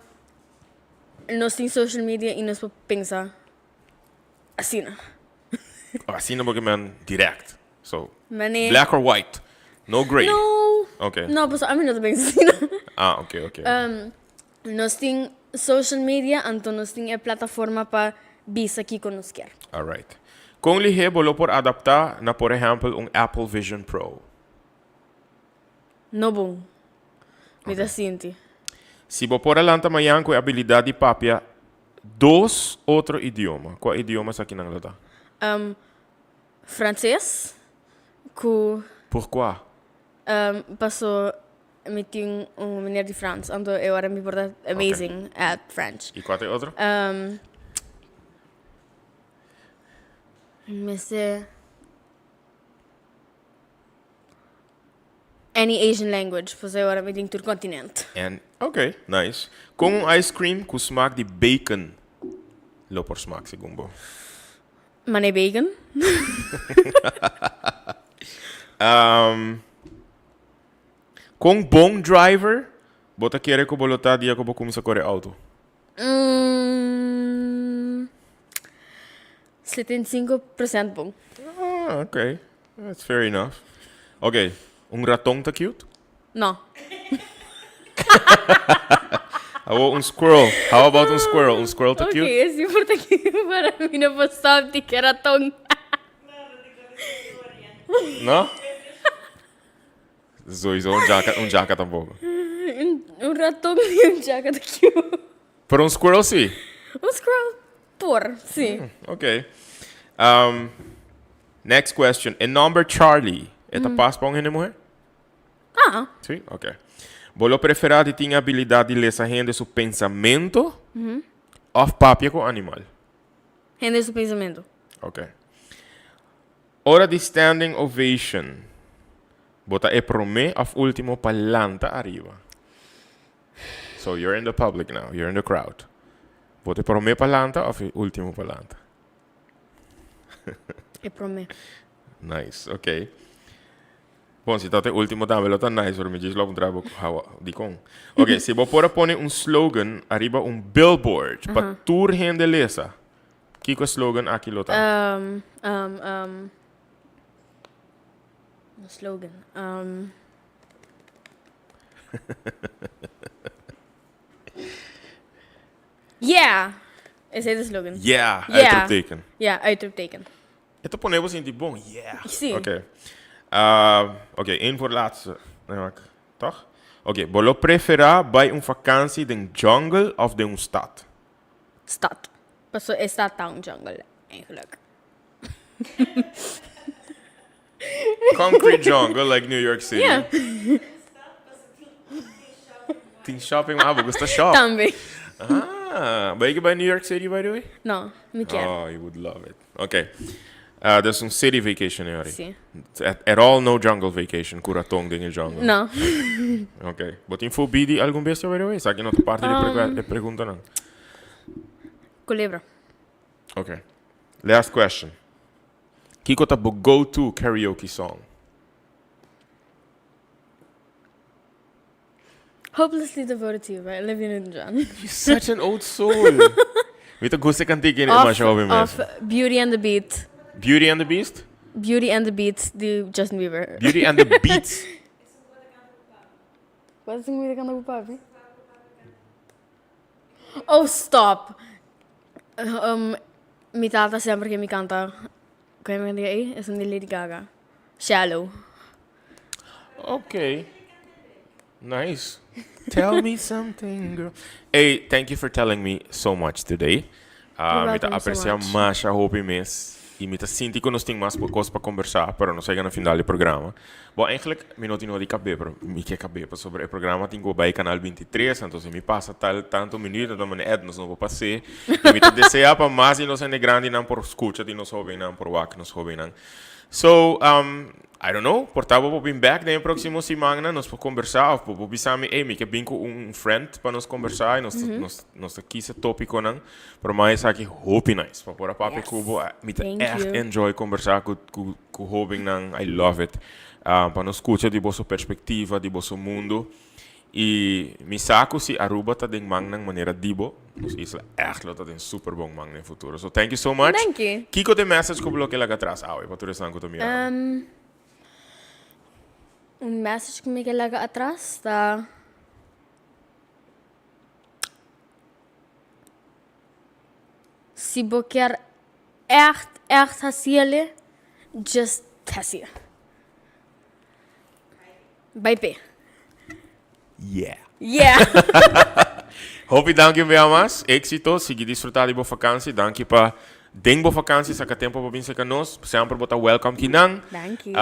nos tin social media i nos por pensa asina. Asina bo ke men direct. So, Mane. black or white? No grey? No. Ok. No, pasobra ami no ta pensa asina. Ah, ok, ok. Um, nos tin social media, anto nos tin e plataforma pa bisa kiko nos kier. Alright. Kon lihé bo lo por adaptá na, por ehèmpel, un Apple Vision Pro? No bon. Mi ta sinti. Si bo por a lanta mañan ku e abilidat di papia dos otro idioma, kua idioma esakinan lo ta? Um, Frances ku. Pourquoi? Paso mi tin un meneer di Frans, anto e ora mi por ta amazing at French. I kua ta e otro? Mester any Asian language, pasobra ora mi tin tur continent. And, ok, nice. Con un ice cream cu smaak di bacon lo por smaak segun bo? Mane bacon. Um, con bon driver bo ta kere cu bo lo ta dia cu bo cuminsa core auto? Mm, 75% bon. Ah, ok. That's fair enough. Ok, un raton ta cute? No. Awo un squirrel. How about un squirrel? Un squirrel ta cute? Ok, esi por ta cute, pero mi no por stop di ke raton. No? Sowieso un jaca, un jaca tampoco. Un, un raton y un jaca ta cute. Pero un squirrel sí. Un squirrel por, sí. Ok. Um, next question. E nomber Charlie, e ta pas pa un hende muher? Ah. Sí? Ok. Bo lo prefera di tin habilidad di lesa hende su pensamento of papia cu animal? Hende su pensamento. Ok. Ora di standing ovation, bo ta e promé of ultimo pa lanta ariba? So you're in the public now, you're in the crowd. Bo ta e promé pa lanta of e ultimo pa lanta? E promé. Nice, ok. Bon, si ta e ultimo tambe lo ta nice, pero mi djis lo puntra bo how, dikon. Ok, si bo por a pone un slogan ariba un billboard pa tur hende lesa, Kiko e slogan aki lo ta? Um, um, um, un slogan. Um, yeah! Esei ta e slogan. Yeah! Yeah. Uitroepteken. Yeah, uitroepteken. E ta pone bo sinti bon. Yeah! Sí. Oké. Uh, oké, één voor laatste. Nee, wacht. Toch? Oké, bo lo preferá bai un vakantie den jungle of den un stad? Stad. Paso e stad ta un jungle eigenlijk. Concrete jungle like New York City. Yeah. Tin shopping, ah, bo gusta shop. Tambe. Ah, bo yega bai New York City by the way? No, mi kier. Oh, you would love it. Ok. Uh, dus un city vacation e ori. Si. At, at all no jungle vacation, cu raton den e jungle. No. Ok. Bo tin fobia di algun bestia by the way? Esaki no ta parti di um, e preguntanan. Culebra. Ok. Last question. Kiko ta bo go-to karaoke song? Hopelessly Devoted to You by Olivia Newton-John. You're such an old soul. Mi ta gusta e kantika ei masha hopi mes. Of Beauty and the Beat. Beauty and the Beast? Beauty and the Beat di Justin Bieber. Beauty and the Beats. Wat is mi ta kanta ku papi? Oh, stop. Um, mi tata semper ke mi kanta, ku mi kanta ei? Esun di Lady Gaga. Shallow. Ok. Nice. Tell me something, girl. Hey, thank you for telling me so much today. Uh, You're mi ta welcome so aprecia much. masha hopi mes. Y mi ta sinti cu nos tin mas cos pa conversa, pero nos a yega na final di programa. Bon, eigenlijk, mi no tin nodi cab'é, pero mi ke cab'é pasobra e programa tin cu bay Canal 23, anto si mi pasa tal tanto minuut, anto mane Ed, nos no por pas'é. Y mi ta desea pa mas di nos hende grandinan por scucha di nos hobennan, por wak nos hobennan. So, um, I don't know, por ta bo por bin bek den e próximo simannan, nos por conversa of bo por bisa mi, ey, mi ke bin cu un friend pa nos conversa y nos ta, nos, nos ta kisa topiconan. Pero mai esaki hopi nice pa por a papia cu bo. Mi ta Thank echt you. enjoy conversa cu, cu, cu hobennan. I love it. Um, pa nos scucha di boso perspectiva, di boso mundo. Y mi sa cu si Aruba ta den mannan manera di bo, nos isla echt lo ta den super bon man den futuro. So thank you so much. Thank you. Kico t'e message cu bo lo ke laga atras awe pa tur esnan cu ta mira awe? Um, un message cu mi ke laga atras ta si bo kier echt, echt haciele, just haci'e. Bai p'e. Yeah. Yeah. Hopi danki un bia mas. Éxito. Sigui disfruta di bo vakantie. Danki pa. Den bo vakantie saca tempo pa bin cerca nos. Semper bo ta welcome kinan. Thank you.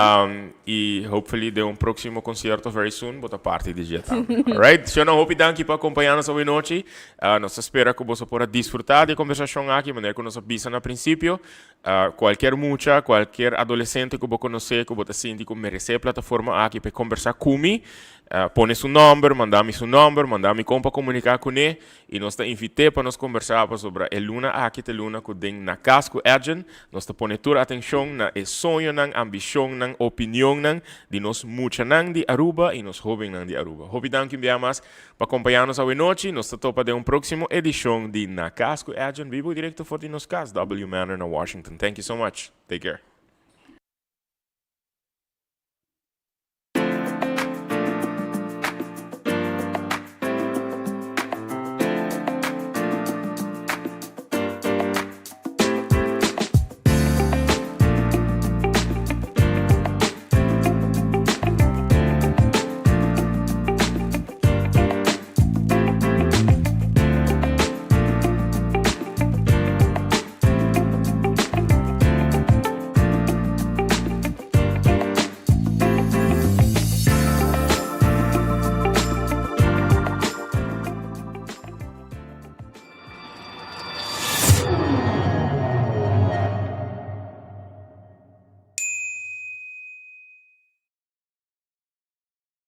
Y hopefully den un proximo concierto very soon bo ta parti di dje tambe. Alright. Shona, hopi danki pa acompaña nos awe nochi. Nos ta spera cu boso por a disfruta di e conversacion aki, manera cu nos a bisa na principio. Cualkier mucha, cualkier adolescente cu bo conoce, cu bo ta sinti cu merece e plataforma aki pa e conversa cu mi, pone su nomber, manda mi su nomber, manda mi con pa comunica cune y nos ta invite pa nos conversa pasobra e luna aki ta e luna cu den Na Cas cu Edjean nos ta pone tur atencion na e soñonan, ambicionnan, opinionnan di nos muchanan di Aruba y nos hobennan di Aruba. Hopi danki un bia mas pa acompaña nos awe nochi. Nos ta topa den un proximo edicion di Na Cas cu Edjean, bibo directo for di nos cas, W Manor na Washington. Thank you so much. Take care.